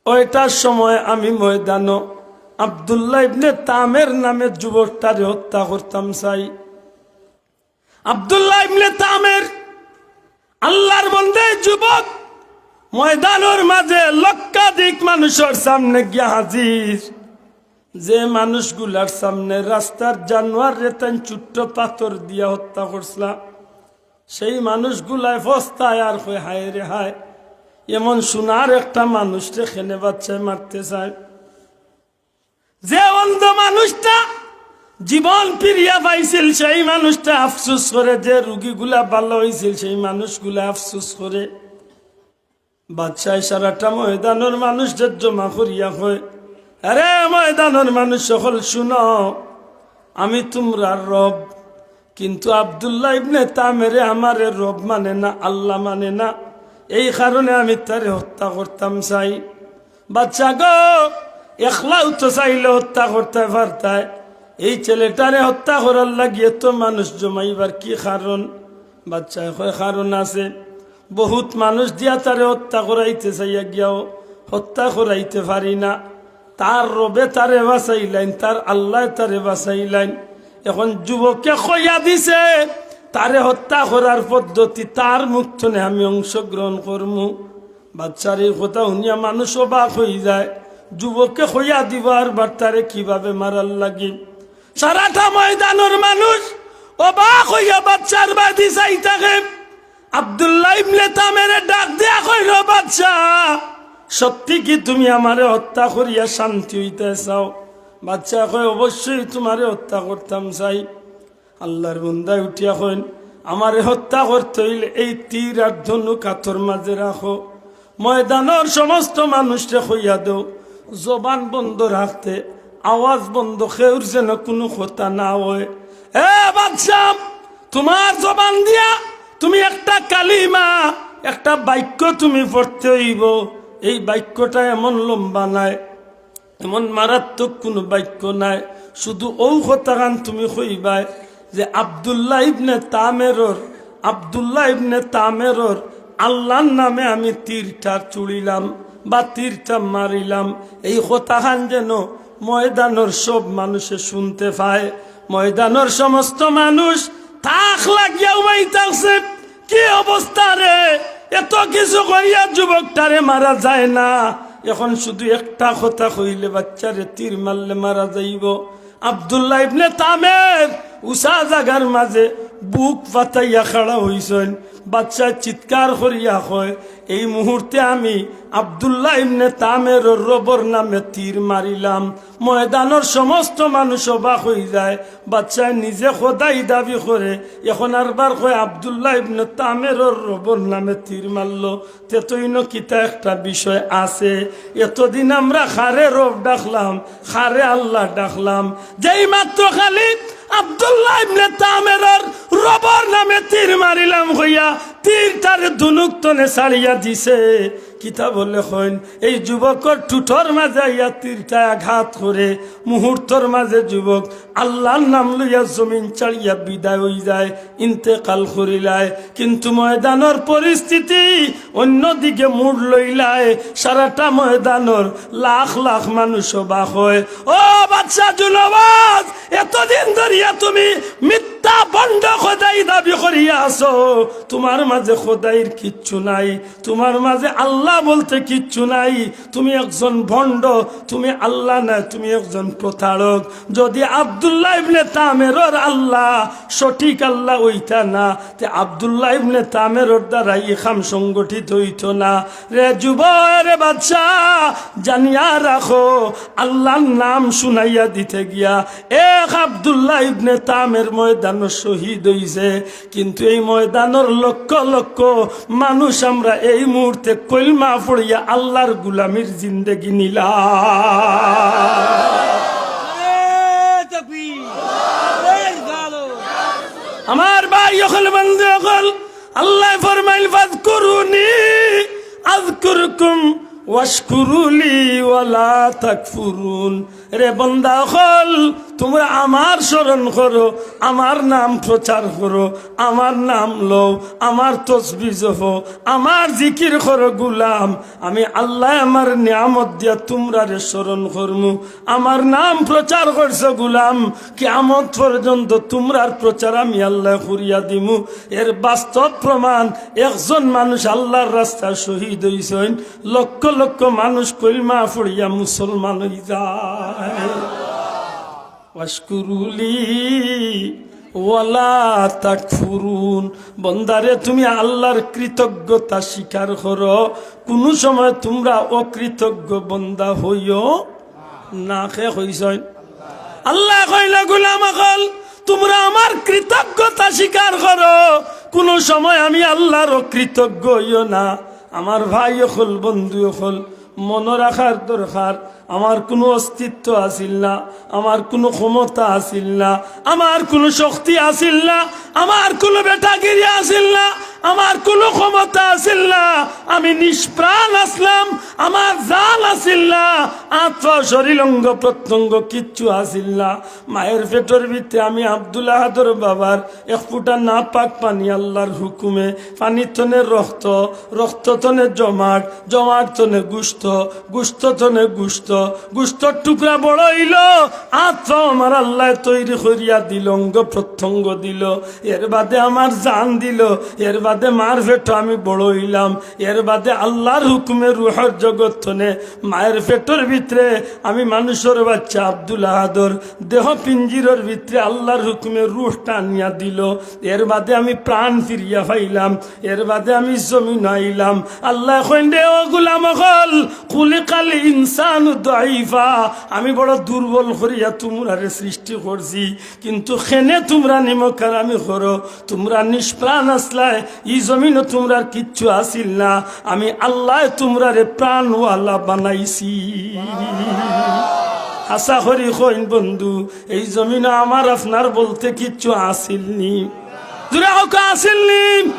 ওইটার সময় আমি ময়দানো আব্দুল্লাহ ইবনে তামের নামে যুবকটারে হত্যা করতাম চাই।" আব্দুল্লাহ ইবনে তামের, আল্লাহর বন্দা যুবক, ময়দানর মাঝে লক্ষাধিক মানুষর সামনে গিয়া হাজির। যে মানুষগুলার সামনে রাস্তার জানোয়াররে তাইন ছোট্ট পাথর দিয়া হত্যা করছিলা, সেই মানুষগুলায় ফস্তায় আর কয়, "হায় রে হায়, এমন সোনার একটা মানুষরে কেনে বাদশায় মারতে চায়?" যে অন্ধ মানুষটা জীবন ফিরিয়া পাইছিল, সেই মানুষটা আফসোস করে, যে রুগীগুলা ভালা অইছিল, সেই মানুষগুলা আফসোস করে। বাদশায় সারাটা ময়দানর মানুষরে জমা করিয়া কয়, "আরে ময়দানর মানুষ অকল, শুনো, আমি তুমরার রব, কিন্তু আব্দুল্লাহ ইবনে তামেরে আমারে রব মানে না, আল্লাহ মানে না, এই কারণে আমি তারে হত্যা করতাম চাই।" বাদশা গো, একলাও তো চাইলে হত্যা করতে পারতায়, এই ছেলেটারে হত্যা করার লাগি এত মানুষ জমাইবার কি কারণ? বাদশায় কয়, "কারণ আছে।" বহুত মানুষ দিয়া তারে হত্যা করাইতে চাইয়া গিয়াও হত্যা করাইতে পারি না। তার রবে তারে বাঁচাইলাইন, তার আল্লায় তারে বাঁচাইলাইন। এখন যুবকে কইয়া দিছে, তারে হত্যা করার পদ্ধতি তার মুখ থনে আমি অংশগ্রহণ করমু। বাদশার এই কথা হুনিয়া মানুষ অবাক অইযায়। যুবকে কইয়া দিবো আর বাট্টারে কিভাবে মারার লাগি। সারাটা ময়দানর মানুষ অবাক অইয়া বাদশার বায়দি চাই থাকে। আব্দুল্লাহ ইবনে তামেরে ডাক দিয়া কইল, "বাদশা, সত্যি কি তুমি আমারে হত্যা করিয়া শান্তি অইতে চাও?" বাদশা কয়, "অবশ্যই তুমারে হত্যা করতাম চাই।" আল্লার বন্দায় উঠিয়া কইন, "আমারে হত্যা করতে অইলে এই তীর আর ধনুক আতর মাঝে রাখো, ময়দানর সমস্ত মানুষরে কইয়া দেও, জবান বন্ধ রাখতে, আওয়াজ বন্ধ, কেউর যেন কুনু কথা না অয়। এ বাদশা, তুমার জবান দিয়া তুমি একটা কালিমা, একটা বাক্য তুমি পড়তে অইবো। এই বাক্যটা এমন লম্বা নায়, এমন মারাত্মক কুনু বাক্য নায়, শুধু অউ কথাখান তুমি কইবায় যে আব্দুল্লাহ ইবনে তামেরর, আব্দুল্লাহ ইবনে তামেরর আল্লার নামে আমি তীরটা ছুড়িলাম বা তীরটা মারিলাম।" এই কথাখান যেন ময়দানর সব মানুষে শুনতে পায়। ময়দানর সমস্ত মানুষ তাক লাগিয়া উবাই থাকছে। কি অবস্থা রে? এত কিছু করিয়া যুবকটারে মারা যায় না, এখন শুধু একটা কথা কইলে বাদশারে তীর মারলে মারা যাইবো। আব্দুল্লাহ ইবনে তামের উচা জাগার মাঝে বুক ফাটাইয়া খাড়া অইছইন। বাদশায় চিৎকার করিয়া কয়, "এই মুহূর্তে আমি আব্দুল্লাহ ইবনে তামেরর রবর নামে তীর মারিলাম।" ময়দানর সমস্ত মানুষ অবাক অইযায়। বাদশায় নিজে খোদাই দাবি করে, এখন আরবার কয়, "আব্দুল্লাহ ইবনে তামেরর রবর নামে তীর মারলো।" তে তো ইনো কিতা একটা বিষয় আছে। এতদিন আমরা কারে রব ডাকলাম, কারে আল্লা ডাকলাম। যেই মাত্র খালি আব্দুল্লাহ ইবনে তামেরর রবর নামে তীর মারিলাম কইয়া তীরটারে ধনুক থনে ছাড়িয়া দিছে, কিতাবো লেখইন, এই যুবকর ঠুটর মাঝে আইয়া তীরটা আঘাত করে। মুহূর্তর মাঝে যুবক আল্লার নাম লইয়া জমিন ছাড়িয়া বিদায় অইযায়, ইন্তেকাল করিলায়। কিন্তু ময়দানর পরিস্থিতি অন্যদিকে মোড় লইলায়। সারাটা ময়দানর লাখ লাখ মানুষ অবাক অয়। "ও বাদশা জুনওয়াজ, এতদিন ধরিয়া তুমি মিথ্যা ভণ্ড খোদাই দাবি করিয়া আছো, তুমার মাঝে খোদাইর কিচ্ছু নাই, তুমার মাঝে আল্লা বলতে কিচ্ছু নাই, তুমি একজন ভণ্ড, তুমি আল্লা নায়, তুমি একজন প্রতারক। যদি আব্দুল্লাহ ইবনে তামেরর আল্লা সঠিক আল্লা অইতা না, তে আব্দুল্লাহ ইবনে তামেরর দ্বারা ই কাম সংগঠিত অইতো না।" রে যুবক, রে বাদশা, জানিয়া রাখো, আল্লার নাম শুনাইয়া দিতে গিয়া এক আব্দুল্লাহ ইবনে তামের ময়দানো শহীদ অইছে। কিন্তু এই ময়দানর লক্ষ লক্ষ মানুষ আমরা এই মুহূর্তে কলমা পড়িয়া আল্লার গুলামির জিন্দেগি নিলা। নারায়ে তাকবীর, নারায়ে রিসালাত। আমার ভাই অকল, বন্ধু অকল, আল্লায় ফরমাইল, "ফাজকুরুনি আযকুরকুম ওয়াশকুরুলি ওয়ালা তাকফুরুন।" রে বন্দা অকল, তুমরা আমার স্মরণ করো, আমার নাম প্রচার করো, আমার নাম লও, আমার তসবি জপো, আমার জিকির করো গুলাম। আমি আল্লায় আমার নিয়ামত দিয়া তুমরারে স্মরণ করমু। আমার নাম প্রচার করছো গুলাম, কিয়ামত পর্যন্ত তুমরার প্রচার আমি আল্লায় করিয়া দিমু। এর বাস্তব প্রমাণ, একজন মানুষ আল্লার রাস্তায় শহীদ অইছইন, লক্ষ লক্ষ মানুষ কলমা পড়িয়া মুসলমান অইযায়। ওয়াশকুরুলি ওয়ালা তাকফুরুন। বন্দারে, তুমি আল্লার কৃতজ্ঞতা স্বীকার করো, কুনু সময় তুমরা অকৃতজ্ঞ বন্দা অইও না। কে কইছইন? আল্লায় কইলা, "গুলাম অকল, তুমরা আমার কৃতজ্ঞতা স্বীকার করো, কুনু সময় আমি আল্লার অকৃতজ্ঞ অইও না।" আমার ভাই অকল, বন্ধু অকল, মনো রাখার দরকার, আমার কুনু অস্তিত্ব আছিল না, আমার কুনু ক্ষমতা আছিল না, আমার কুনু শক্তি আছিল না, আমার কুনু বেটাগিরি আছিল না, আমার কুনু ক্ষমতা আছিল না, আমি নিষ্প্রাণ আছলাম, আমার জান আছিল না, আত পাও শরীর অঙ্গ প্রত্যঙ্গ কিচ্ছু আছিল না। মায়ের পেটর ভিতরে আমি আব্দুল আহাদর বাবার এক ফুটা নাপাক পানি আল্লাহর হুকুমে, পানি তনে রক্ত, রক্ত তনে জমাট, জমাট তনে গুস্ত, গুস্ত তনে গুস্ত, গুস্তর টুকরা বড় অইলো, আত পাও আমার আল্লায় তৈরি করিয়া দিল, অঙ্গ প্রত্যঙ্গ দিল, এর বাদে আমার জান দিল, এর বাদে মার পেটো আমি বড় অইলাম, এর বাদে আল্লাহর হুকুমে রুহর জগত তনে মায়ের পেটর ভিতরে আমি মানুষর বাচ্চা আব্দুল আহাদর দেহ পিঞ্জিরর ভিতরে আল্লাহর হুকুমে রুহটা আনিয়া দিল, এর বাদে আমি প্রাণ ফিরিয়া পাইলাম, এর বাদে আমি জমিন আইলাম। আল্লায় কইন দে, "ও গুলাম অকল, খুলিকাল ইনসানু দাইফা, আমি বড় দুর্বল করিয়া তুমরারে সৃষ্টি করছি, কিন্তু কেনে তুমরা নিমক হারামি করো, তুমরা নিষ্প্রাণ আছলায়, ই জমিনো তুমরার কিচ্ছু আছিল না, আমি আল্লায় তুমরারে প্রাণওয়ালা বানাইছি।" আশা করি কইন বন্ধু, এই জমিনো আমার আপনার বলতে কিচ্ছু আছিল নি? জুরে কউক্কা, আছিল নি?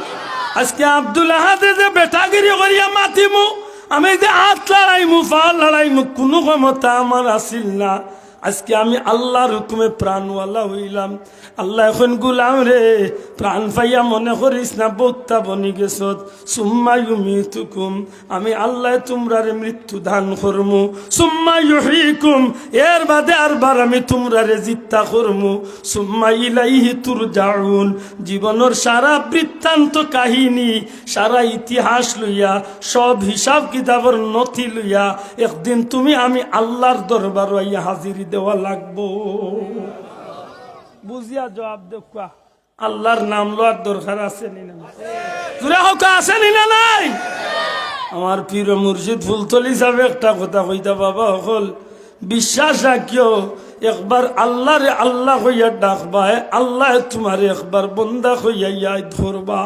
আজকে আব্দুল আহাদে যে বেটাগিরি করিয়া মাতিমু, আমি যে আত লড়াইমু, পা লড়াইমু, কুনু ক্ষমতা আমার আছিল না। আজকে আমি আল্লাহর হুকুমে প্রাণওয়ালা অইলাম। আল্লায় কইন, "গুলাম রে, প্রাণ পাইয়া মনে করিস না বক্তা বনি গেছত। সুম্মা ইউমিতুকুম, আমি আল্লায় তুমরারে মৃত্যু দান করমু। সুম্মা ইউহয়িকুম, এর বাদে আরবার আমি তুমরারে জিত্তা করমু। সুম্মা ইলাইহি তুরজাউন, জীবনর সারা বৃত্তান্ত কাহিনী, সারা ইতিহাস লইয়া, সব হিসাব কিতাবর নথি লইয়া একদিন তুমি আমি আল্লাহর দরবারো আইয়া হাজিরি দেওয়া লাগবো।" বুঝিয়া জবাব দেউক্কা। আল্লাহর নাম লওয়ার দরকার আছে নি না? জুরে কউক্কা, আছে নি না নাই? আমার পীর মুর্শিদ ফুলতলি সাহেব একটা কথা কইতা, বাবা অকল, বিশ্বাস রাখিও, একবার আল্লাহরে আল্লাহ কইয়া ডাকবায়, আল্লায় তুমারে একবার বন্দা কইয়া ইয়াদ করবা।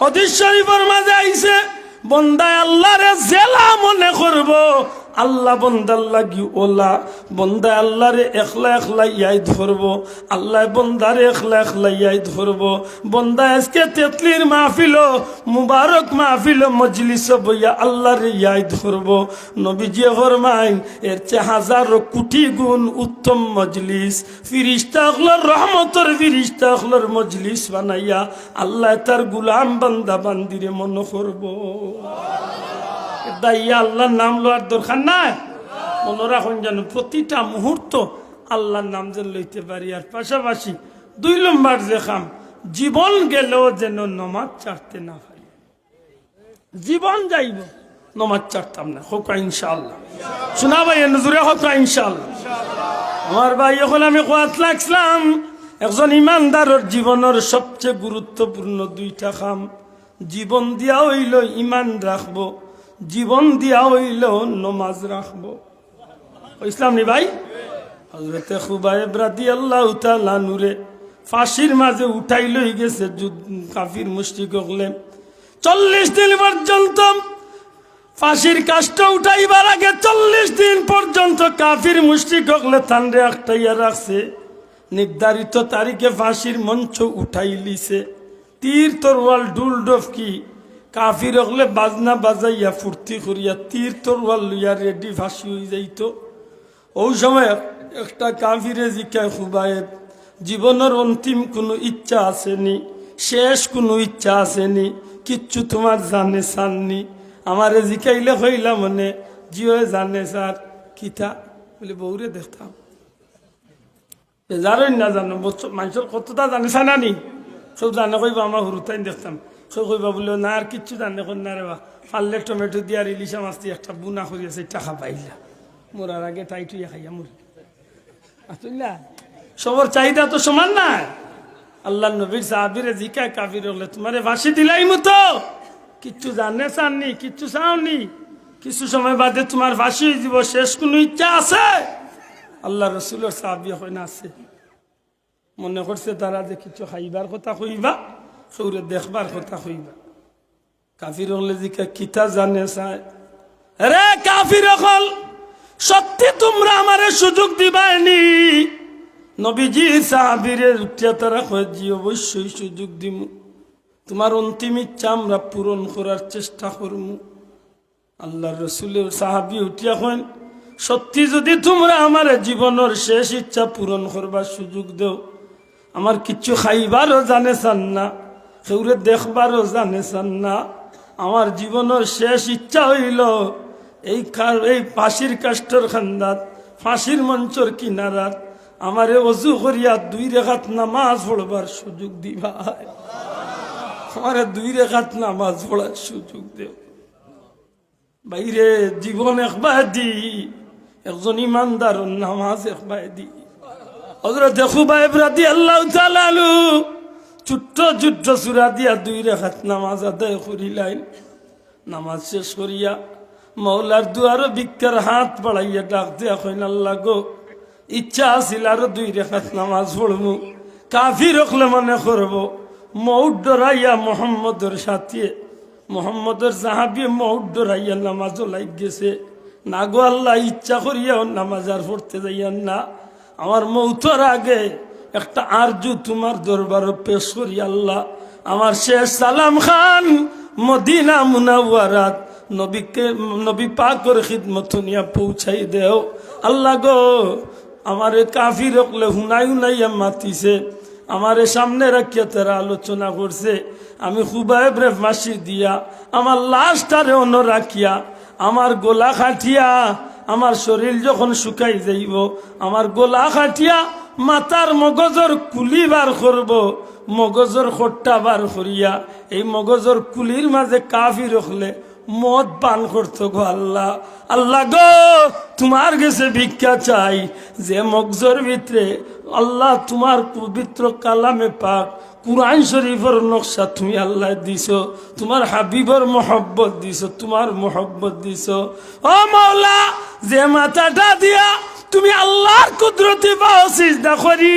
হাদিস শরীফর মাঝে আইছে, বন্দায় আল্লাহরে যেলা মনে করবো, আল্লাহ বন্দার লাগি ওলা। বন্দায় আল্লাহরে একলা একলা ইয়াদ করবো, আল্লায় বন্দারে একলা একলা ইয়াদ করবো। বন্দায় আজকে তেতলির মাহফিলো, মুবারক মাহফিলো, মজলিসো বইয়া আল্লাহরে ইয়াদ করবো। নবীজিয়ে ফরমাইন, এর চেয়ে হাজারো কোটি গুণ উত্তম মজলিস, ফিরিস্তা অকলর রহমতর ফিরিস্তা অকলর মজলিস বানাইয়া আল্লায় তার গুলাম বান্দা বান্দিরে মনো করবো। দাইয়া আল্লাহর নাম লওয়ার দরকার নাই? মনো রাখইন যেন প্রতিটা মুহূর্ত আল্লাহর নাম যেন লইতে পারি। আর পাশাপাশি দুই নম্বর যে কাম, জীবন গেলেও যেন নমাজ ছাড়তে না পারি। জীবন যাইবো, নমাজ ছাড়তাম না। কউক্কা ইনশাআল্লাহ। শুনা ভাই, এ নজরে কউক্কা ইনশাআল্লাহ। আমার ভাই, অখন আমি কওয়াত লাগছিলাম, একজন ইমানদারর জীবনর সবচেয়ে গুরুত্বপূর্ণ দুইটা কাম, জীবন দিয়া অইলো ইমান রাখবো, জীবন দিয়া অইলো নমাজ রাখবো। ইসলাম নি ভাই? হযরতে খুবাইব রাদিয়াল্লাহু তাআলা আনহুরে ফাঁসির মাঝে উঠাই লই গেছে যুদ-, কাফির মুশরিক অকলে। চল্লিশ দিন পর্যন্ত ফাঁসির কাষ্ঠ উঠাইবার আগে চল্লিশ দিন পর্যন্ত কাফির মুশরিক অকলে তানরে আটকাইয়া রাখছে। নির্ধারিত তারিখে ফাঁসির মঞ্চ উঠাইলিছে। তীর তরোয়াল ঢুল ডফকি কাফির অকলে বাজনা বাজাইয়া ফুর্তি করিয়া তীর তরোয়াল লইয়া রেডি ফাঁসি অই যাইতো। অউ সময় এক-, একটা কাফিরে জিকায়, "খুবাইব, জীবনর অন্তিম কুনু ইচ্ছা আছে নি? শেষ কুনু ইচ্ছা আছে নি? কিচ্ছু তুমার জানে চার নি?" আমারে জিকাইলে কইলাম, "মানে, জি অয় জানে চার।" "কিতা?" বলে, "বউরে দেখতাম।" বেজার অইন না জানো, মানষর কততা জানে চার না নি? কেউ জানে কইবা, "আমার হুরুতাইন দেখতাম।" কেউ কইবা বলে, "না, আর কিচ্ছু জানে কর না রে বা, পারলে টমেটো দিয়া আর ইলিশা মাছ দিয়া একটা বুনা করিয়া চাইট্টা খাবাইলা, মরার আগে টাইট অইয়া খাইয়া মরি।" আসল না, সবর চাহিদা তো সমান না। আল্লাহর নবীর সাহাবীরে জিকায় কাফির অকলে, "তুমারে ফাঁসি দিলাইমু তো? কিচ্ছু জানে চার নি, কিচ্ছু চাও নি? কিছু সময় বাদে তুমার ফাঁসি অই যিবো, শেষ কুনু ইচ্ছা আছে?" আল্লাহর রসুলর সাহাবীয়ে কইন, "আছে।" মনে করছে তারা যে কিছু খাইবার কথা কইবা, কেউরে দেখবার কথা কইবা। কাফির অকলে জিকায়, "কিতা জানে চায়?" "রে কাফির অকল, সত্যি তুমরা আমারে সুযোগ দিবায় নি?" নবীজির সাহাবীরে উঠিয়া তারা কয়, "জি, অবশ্যই সুযোগ দিমু।" তুমার অন্তিম ইচ্ছা আমরা পূরণ করার চেষ্টা করমু।" আল্লার রসুলর সাহাবী উঠিয়া কইন, "সত্যি যুদি তুমরা আমারে জীবনর শেষ ইচ্ছা পূরণ করবার সুযোগ দেও, আমার কিচ্ছু খাইবারও জানে চান না, কেউরে দেখবারও জানে চান না, আমার জীবনর শেষ ইচ্ছা অইলো এই কার-, এই ফাঁসির কাষ্ঠর কান্দাত, ফাঁসির মঞ্চর কিনারাত আমারে অজু করিয়া দুই রেকাত নামাজ পড়বার সুযোগ দিবায়, আমারে দুই রেকাত নামাজ পড়ার সুযোগ দেও।" ভাইরে, জীবন একবায়দি, একজন ইমানদারর নামাজ একবায়দি। হযরতে খুবাইব রাদিয়াল্লাহু তাআলা আনহু ছোট্ট ছোট্ট সূরা দিয়া দুই রেকাত নামাজ আদায় করিলাইন। নামাজ শেষ করিয়া মাওলার দুয়ারো ভিক্ষার হাত বাড়াইয়া ডাক দিয়া কইন, "আল্লা গো, ইচ্ছা আছিল আরো দুই রেকাত নামাজ পড়মু, কাফির অকলে মনে করবো মউত ডরাইয়া মোহাম্মদর সাথে, মোহাম্মদর সাহাবী মউত ডরাইয়া নামাজো লাগি গেছে। না গো আল্লা, ইচ্ছা করিয়াও নামাজ আর পড়তে যাইয়ার না। আমার মউতর আগে একটা আরজু তুমার দরবারো পেশ করি আল্লা, আমার শেষ সালাম খান মদিনা মুনাওয়ারাত নবীকে, নবী পাকর খিদমতো নিয়া পৌঁছাই দেও। আল্লা গো, আমারে কাফির অকলে হুনাই হুনাইয়া মাতিছে, আমারে সামনে রাখিয়া তারা আলোচনা করছে, আমি খুবাইবরে ফাঁসি দিয়া আমার লাশটারে অনো রাখিয়া, আমার গলা কাটিয়া, আমার শরীর যখন শুকাই যাইবো, আমার গলা কাটিয়া মাথার মগজর কুলি বার করবো, মগজর খোট্টা বার করিয়া এই মগজর কুলির মাঝে কাফির অকলে মদ পান করতো গো আল্লা।" আল্লা গো, তুমার গেছে ভিক্ষা চাই, যে মগজর ভিতরে আল্লা তুমার পবিত্র কালামে পাক কুরআন শরীফর নকশা তুমি আল্লায় দিছো, তুমার হাবিবর মহব্বত দিছো, তুমার মহব্বত দিছো। ও মাওলা, যে মাথাটা দিয়া তুমি আল্লার কুদরতি পাও সিজদা করি,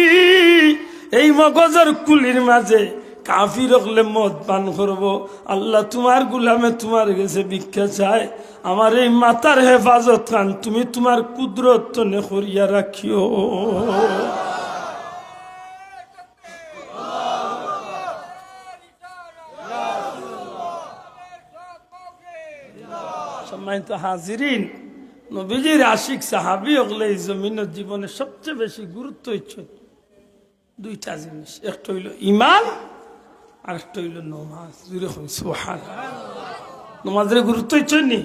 এই মগজর কুলির মাঝে কাফির অকলে মদ পান করবো। আল্লা, তুমার গুলামে তুমার গেছে ভিক্ষা চায়, আমার এই মাথার হেফাজত খান তুমি তুমার কুদরত তনে করিয়া রাখিও। সম্মানিত হাজিরিন, নবীজির আশিক সাহাবী অকলে এই জমিনর জীবনে সবচেয়ে বেশি গুরুত্ব দিছইন দুইটা জিনিস, একটা অইলো ইমান আর একটা অইলো নমাজ। জুরে কইন সুবহানাল্লাহ। নমাজরে গুরুত্ব দিছইন নি?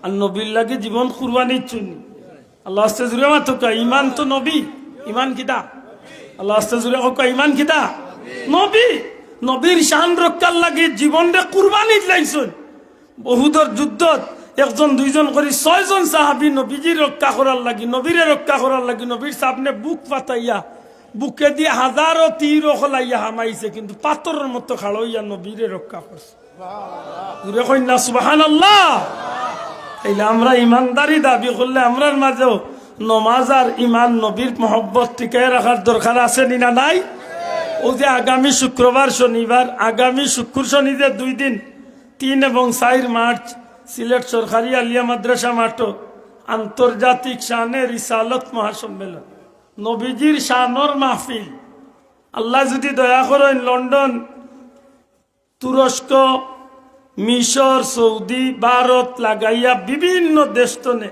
আর নবীর লাগি জীবন কুরবানি দিছইন নি? আল্লার ওয়াস্তে জুরে মাতউক্কা, ইমান তো নবী। ইমান কিতা? আল্লার ওয়াস্তে জুরে কউক্কা, ইমান কিতা? নবী। নবীর শান রক্ষার লাগি জীবনরে কুরবানি দিলাইছইন। উহুদর যুদ্ধত একজন দুইজন করি ছয়জন সাহাবী নবীজির রক্ষা করার লাগি, নবীরে রক্ষা করার লাগি, নবীর সামনে বুক ফাটাইয়া, বুকেদি হাজারো তীর অকল আইয়া হামাইছে, কিন্তু পাথরর মতো খাড়া অইয়া নবীরে রক্ষা করছে। জুরে কইন না সুবহানাল্লাহ। তাইলে আমরা ইমানদারি দাবি করলে আমরার মাঝেও নমাজ আর ইমান, নবীর মহব্বত টিকায় রাখার দরকার আছে নি না নাই? অউ যে আগামী শুক্রবার, শনিবার, আগামী শুক্র শনি যে দুই দিন, তিন এবং চাইর মার্চ সিলেট সরকারি আলিয়া মাদ্রাসা মাঠো আন্তর্জাতিক শানে রিসালত মহাসম্মেলন, নবীজির শানর মাহফিল। আল্লায় যুদি দয়া করইন, লন্ডন, তুরস্ক, মিশর, সৌদি, ভারত লাগাইয়া বিভিন্ন দেশ তনে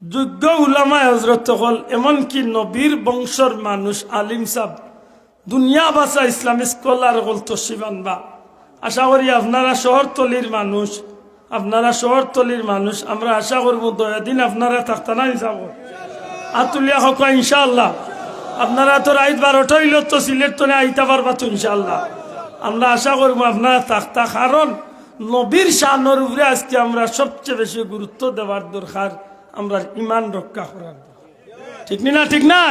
যোগ্য উলামায়ে হজরত অকল, এমনকি নবীর বংশর মানুষ, আলিম সাব, দুনিয়া বাসা ইসলামী স্কলার অকল তশরিফ আনবা। আশা করি আপনারা শহরতলির মানুষ, আপনারা শহরতলির মানুষ, আমরা আশা করমু দুইদিন আপনারা থাকতা না ইনশাআল্লাহ। আত তুলিয়া কউক্কা ইনশাআল্লাহ। আপনারা তো রাইত বারোটা অইলো তো সিলেট তনে আইতা পারবা তো ইনশাআল্লাহ। আমরা আশা করমু আপনারা থাকতা, কারণ নবীর শানর উপরে আজকে আমরা সবচেয়ে বেশি গুরুত্ব দেওয়ার দরকার, আমরার ইমান রক্ষা করার দরকার। ঠিক নি না? ঠিক না?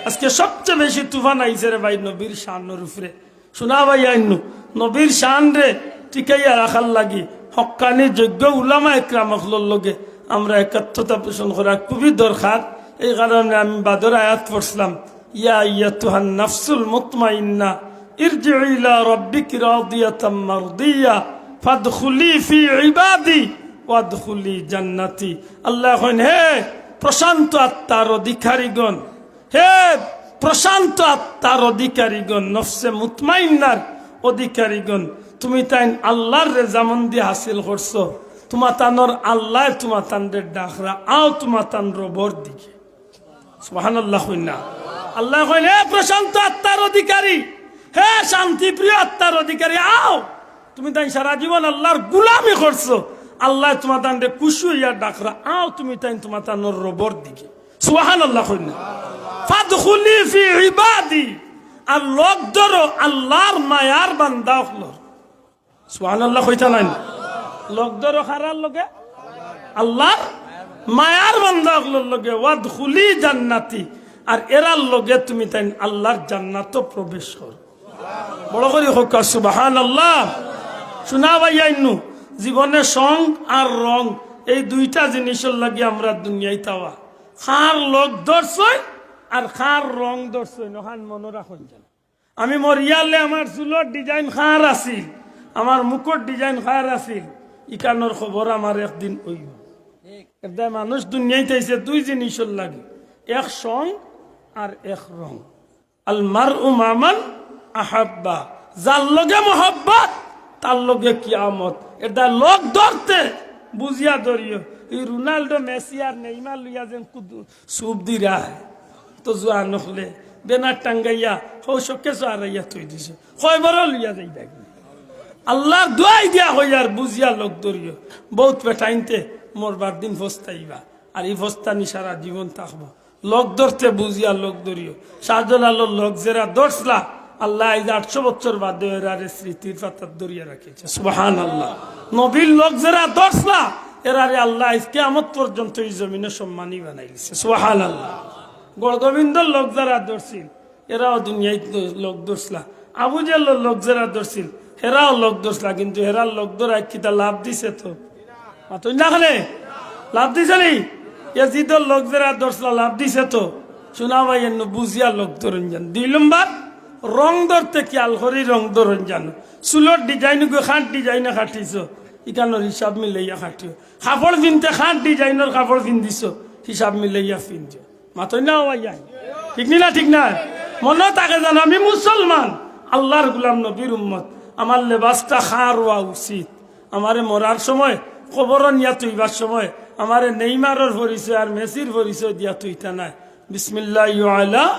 আজকে সবচেয়ে বেশি তুফান আইছে রে ভাই নবীর শানর উপরে। শুনা ভাই আইন্নু, নবীর শানরে টিকাইয়া রাখার লাগি হক্কানি যোগ্য উলামায়ে কেরাম অকলর লগে আমরা একাত্মতা পোষণ করা খুবই দরকার। এই কারণে আমি বাদর আয়াত পড়ছিলাম, "ইয়া আইয়াতুহান নাফসুল মুতমাইন্না, ইরজিই ইলা রাব্বিকি রাদিয়াতাম মারদিয়া, ফাদখুলি ফি ইবাদি, ওয়াদখুলি জান্নাতি।" আল্লায় কইন, "হে প্রশান্ত আত্মার অধিকারীগণ, হে প্রশান্ত আত্মার অধিকারীগণ, নফসে মুতমাইন্নার অধিকারীগণ, তুমি তাইন আল্লার রেজামন্দি হাসিল করছো, তুমাতানর আল্লায় তুমাতানরে ডাকরা, আও তুমাতান রবর দিকে। সুবহানাল্লাহ কইন না। আল্লায় কইন, "হে প্রশান্ত আত্মার অধিকারী, হে শান্তিপ্রিয় আত্মার অধিকারী, আও।" তুমি তাইন সারা জীবন আল্লার গুলামি করছো, আল্লায় তুমাতানরে খুশি অইয়া ডাকরা, আও তুমি তাইন তুমাতানর রবর দিকে। সুবহানাল্লাহ কইন না। "ফাদখুলি ফি ইবাদি।" আর লগ ধরো আল্লার মায়ার বান্দা অকলর। সুবহানাল্লাহ কইতা নায় নি? লগ ধরো কারার লগে? আল্লার মায়ার বান্দা অকলর লগে। "ওয়াদখুলি জান্নাতি।" আর এরার লগে তুমি তাইন আল্লার জান্নাতো প্রবেশ করো। বড় করি কউক্কা সুবহানাল্লাহ। হুনা ভাইয়াইন নু, জীবনে সং আর রং, এই দুইটা জিনিসর লাগি আমরা দুনিয়াইত আওয়া। কার লগ ধরছইন আর কার রং ধরছইন, অখান মনো রাখইন যেন। আমি মরিয়ালে আমার চুলর design কার আছিল, আমার মুখর design কার আছিল, ইখানর খবর আমার একদিন অইবো। এরদায় মানুষ দুনিয়াইত আইছে দুই জিনিসর লাগি, এক সং আর এক রং। "আল মারউ মা মান আহাব্বা।" যার লগে মহব্বত, তার লগে কিয়ামত। এরদায় লগ ধরতে বুঝিয়া ধরিও। ই রোনাল্ডো, মেসি আর নেইমার লইয়া যেন কুদু-, সুপ দিরা, তো জুয়ান অকলে ব্যানার টাঙ্গাইয়া, হউ সবকে সরাইয়া থই দিছে। কয়বারও লইয়া যাইবা। আল্লার দোয়াই দিয়া কইয়ার, বুঝিয়া লগ ধরিও। বউত বেটাইন্তে মরবার দিন ফস্তাইবা, আর ই ফস্তানি সারা জীবন থাকবো। লগ ধরতে বুঝিয়া লগ ধরিও। শাহজালালর লগ যেরা ধরছলা, আল্লায় আইজ আটশো বছর বাদে এরারে স্মৃতির পাতাত ধরিয়া রাখিছে। সুবহানাল্লাহ। নবীর লগ যেরা ধরছলা, এরারে আল্লায় আইজ কিয়ামত পর্যন্ত ই জমিনো সম্মানী বানাইলিছে। সুবহানাল্লাহ। গৌরগোবিন্দর লগ যেরা ধরছিল, এরাও দুনিয়াইত লগ ধরছলা। আবু জেহেলর লগ যেরা ধরছিল, হেরাও লগ ধরছলা, কিন্তু হেরার লগ ধরায় কিতা লাভ দিছে তো? মাতইন না কেনে? লাভ দিছে নি? ইয়াজিদর লগ যেরা ধরছলা, লাভ দিছে তো? হুনা ভাইয়াইন নু, বুঝিয়া লগ ধরইন যেন। দুই নম্বর, রং ধরতে খিয়াল করি রং ধরইন যেন। চুলর design গো কার design-এ কাটিছো, ইখানর হিসাব মিলাইয়া কাটিও। কাপড় পিনতে কার design-অর কাপড় পিন্দিছো, হিসাব মিলাইয়া পিন্দিও। মাতইন না ভাইয়াইন? ঠিক নি না? ঠিক না? মনো থাকে যেন আমি মুসলমান, আল্লার গুলাম, নবীর উম্মত। আমার লেবাসটা কার অওয়া উচিত। আমারে মরার সময়, কবরো নিয়া থইবার সময়, আমারে নেইমারর পরিচয় আর মেসির পরিচয় দিয়া থইতা নায়। বিসমিল্লাহি ওয়া আলা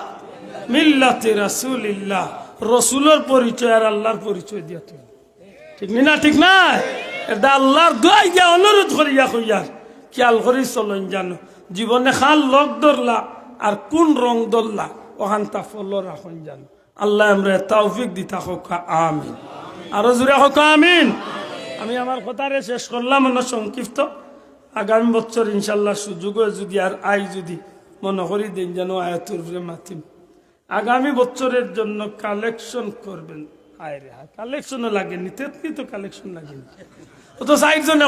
মিল্লাতি রাসূলিল্লাহ, রসুলর পরিচয় আর আল্লার পরিচয় দিয়া থইতা। ঠিক নি না? ঠিক না? এরদায় আল্লার দোয়াই দিয়া অনুরোধ করিয়া কইয়ার, খিয়াল করি চলইন যেন। জীবনে কার লগ ধরলা আর কুন রং ধরলা, অখানতা follow রাখইন যেন। আল্লায় আমরারে তৌফিক দিতা কউক্কা, আমিন। আরো জুরে কউক্কা, আমিন। আমি আমার কথারে শেষ করলাম অনো সংক্ষিপ্ত। আগামী বছর ইনশাআল্লাহ সুযোগ অয় যুদি আর আই যুদি, মনো করি দেইন যেন আয়াতর উপরে মাতিম। আগামী বছরের জন্য collection করবেন। হায় রে হায়, collection-ও লাগেনি, তেতনি তো collection লাগেনি। ও তো চাইরজনে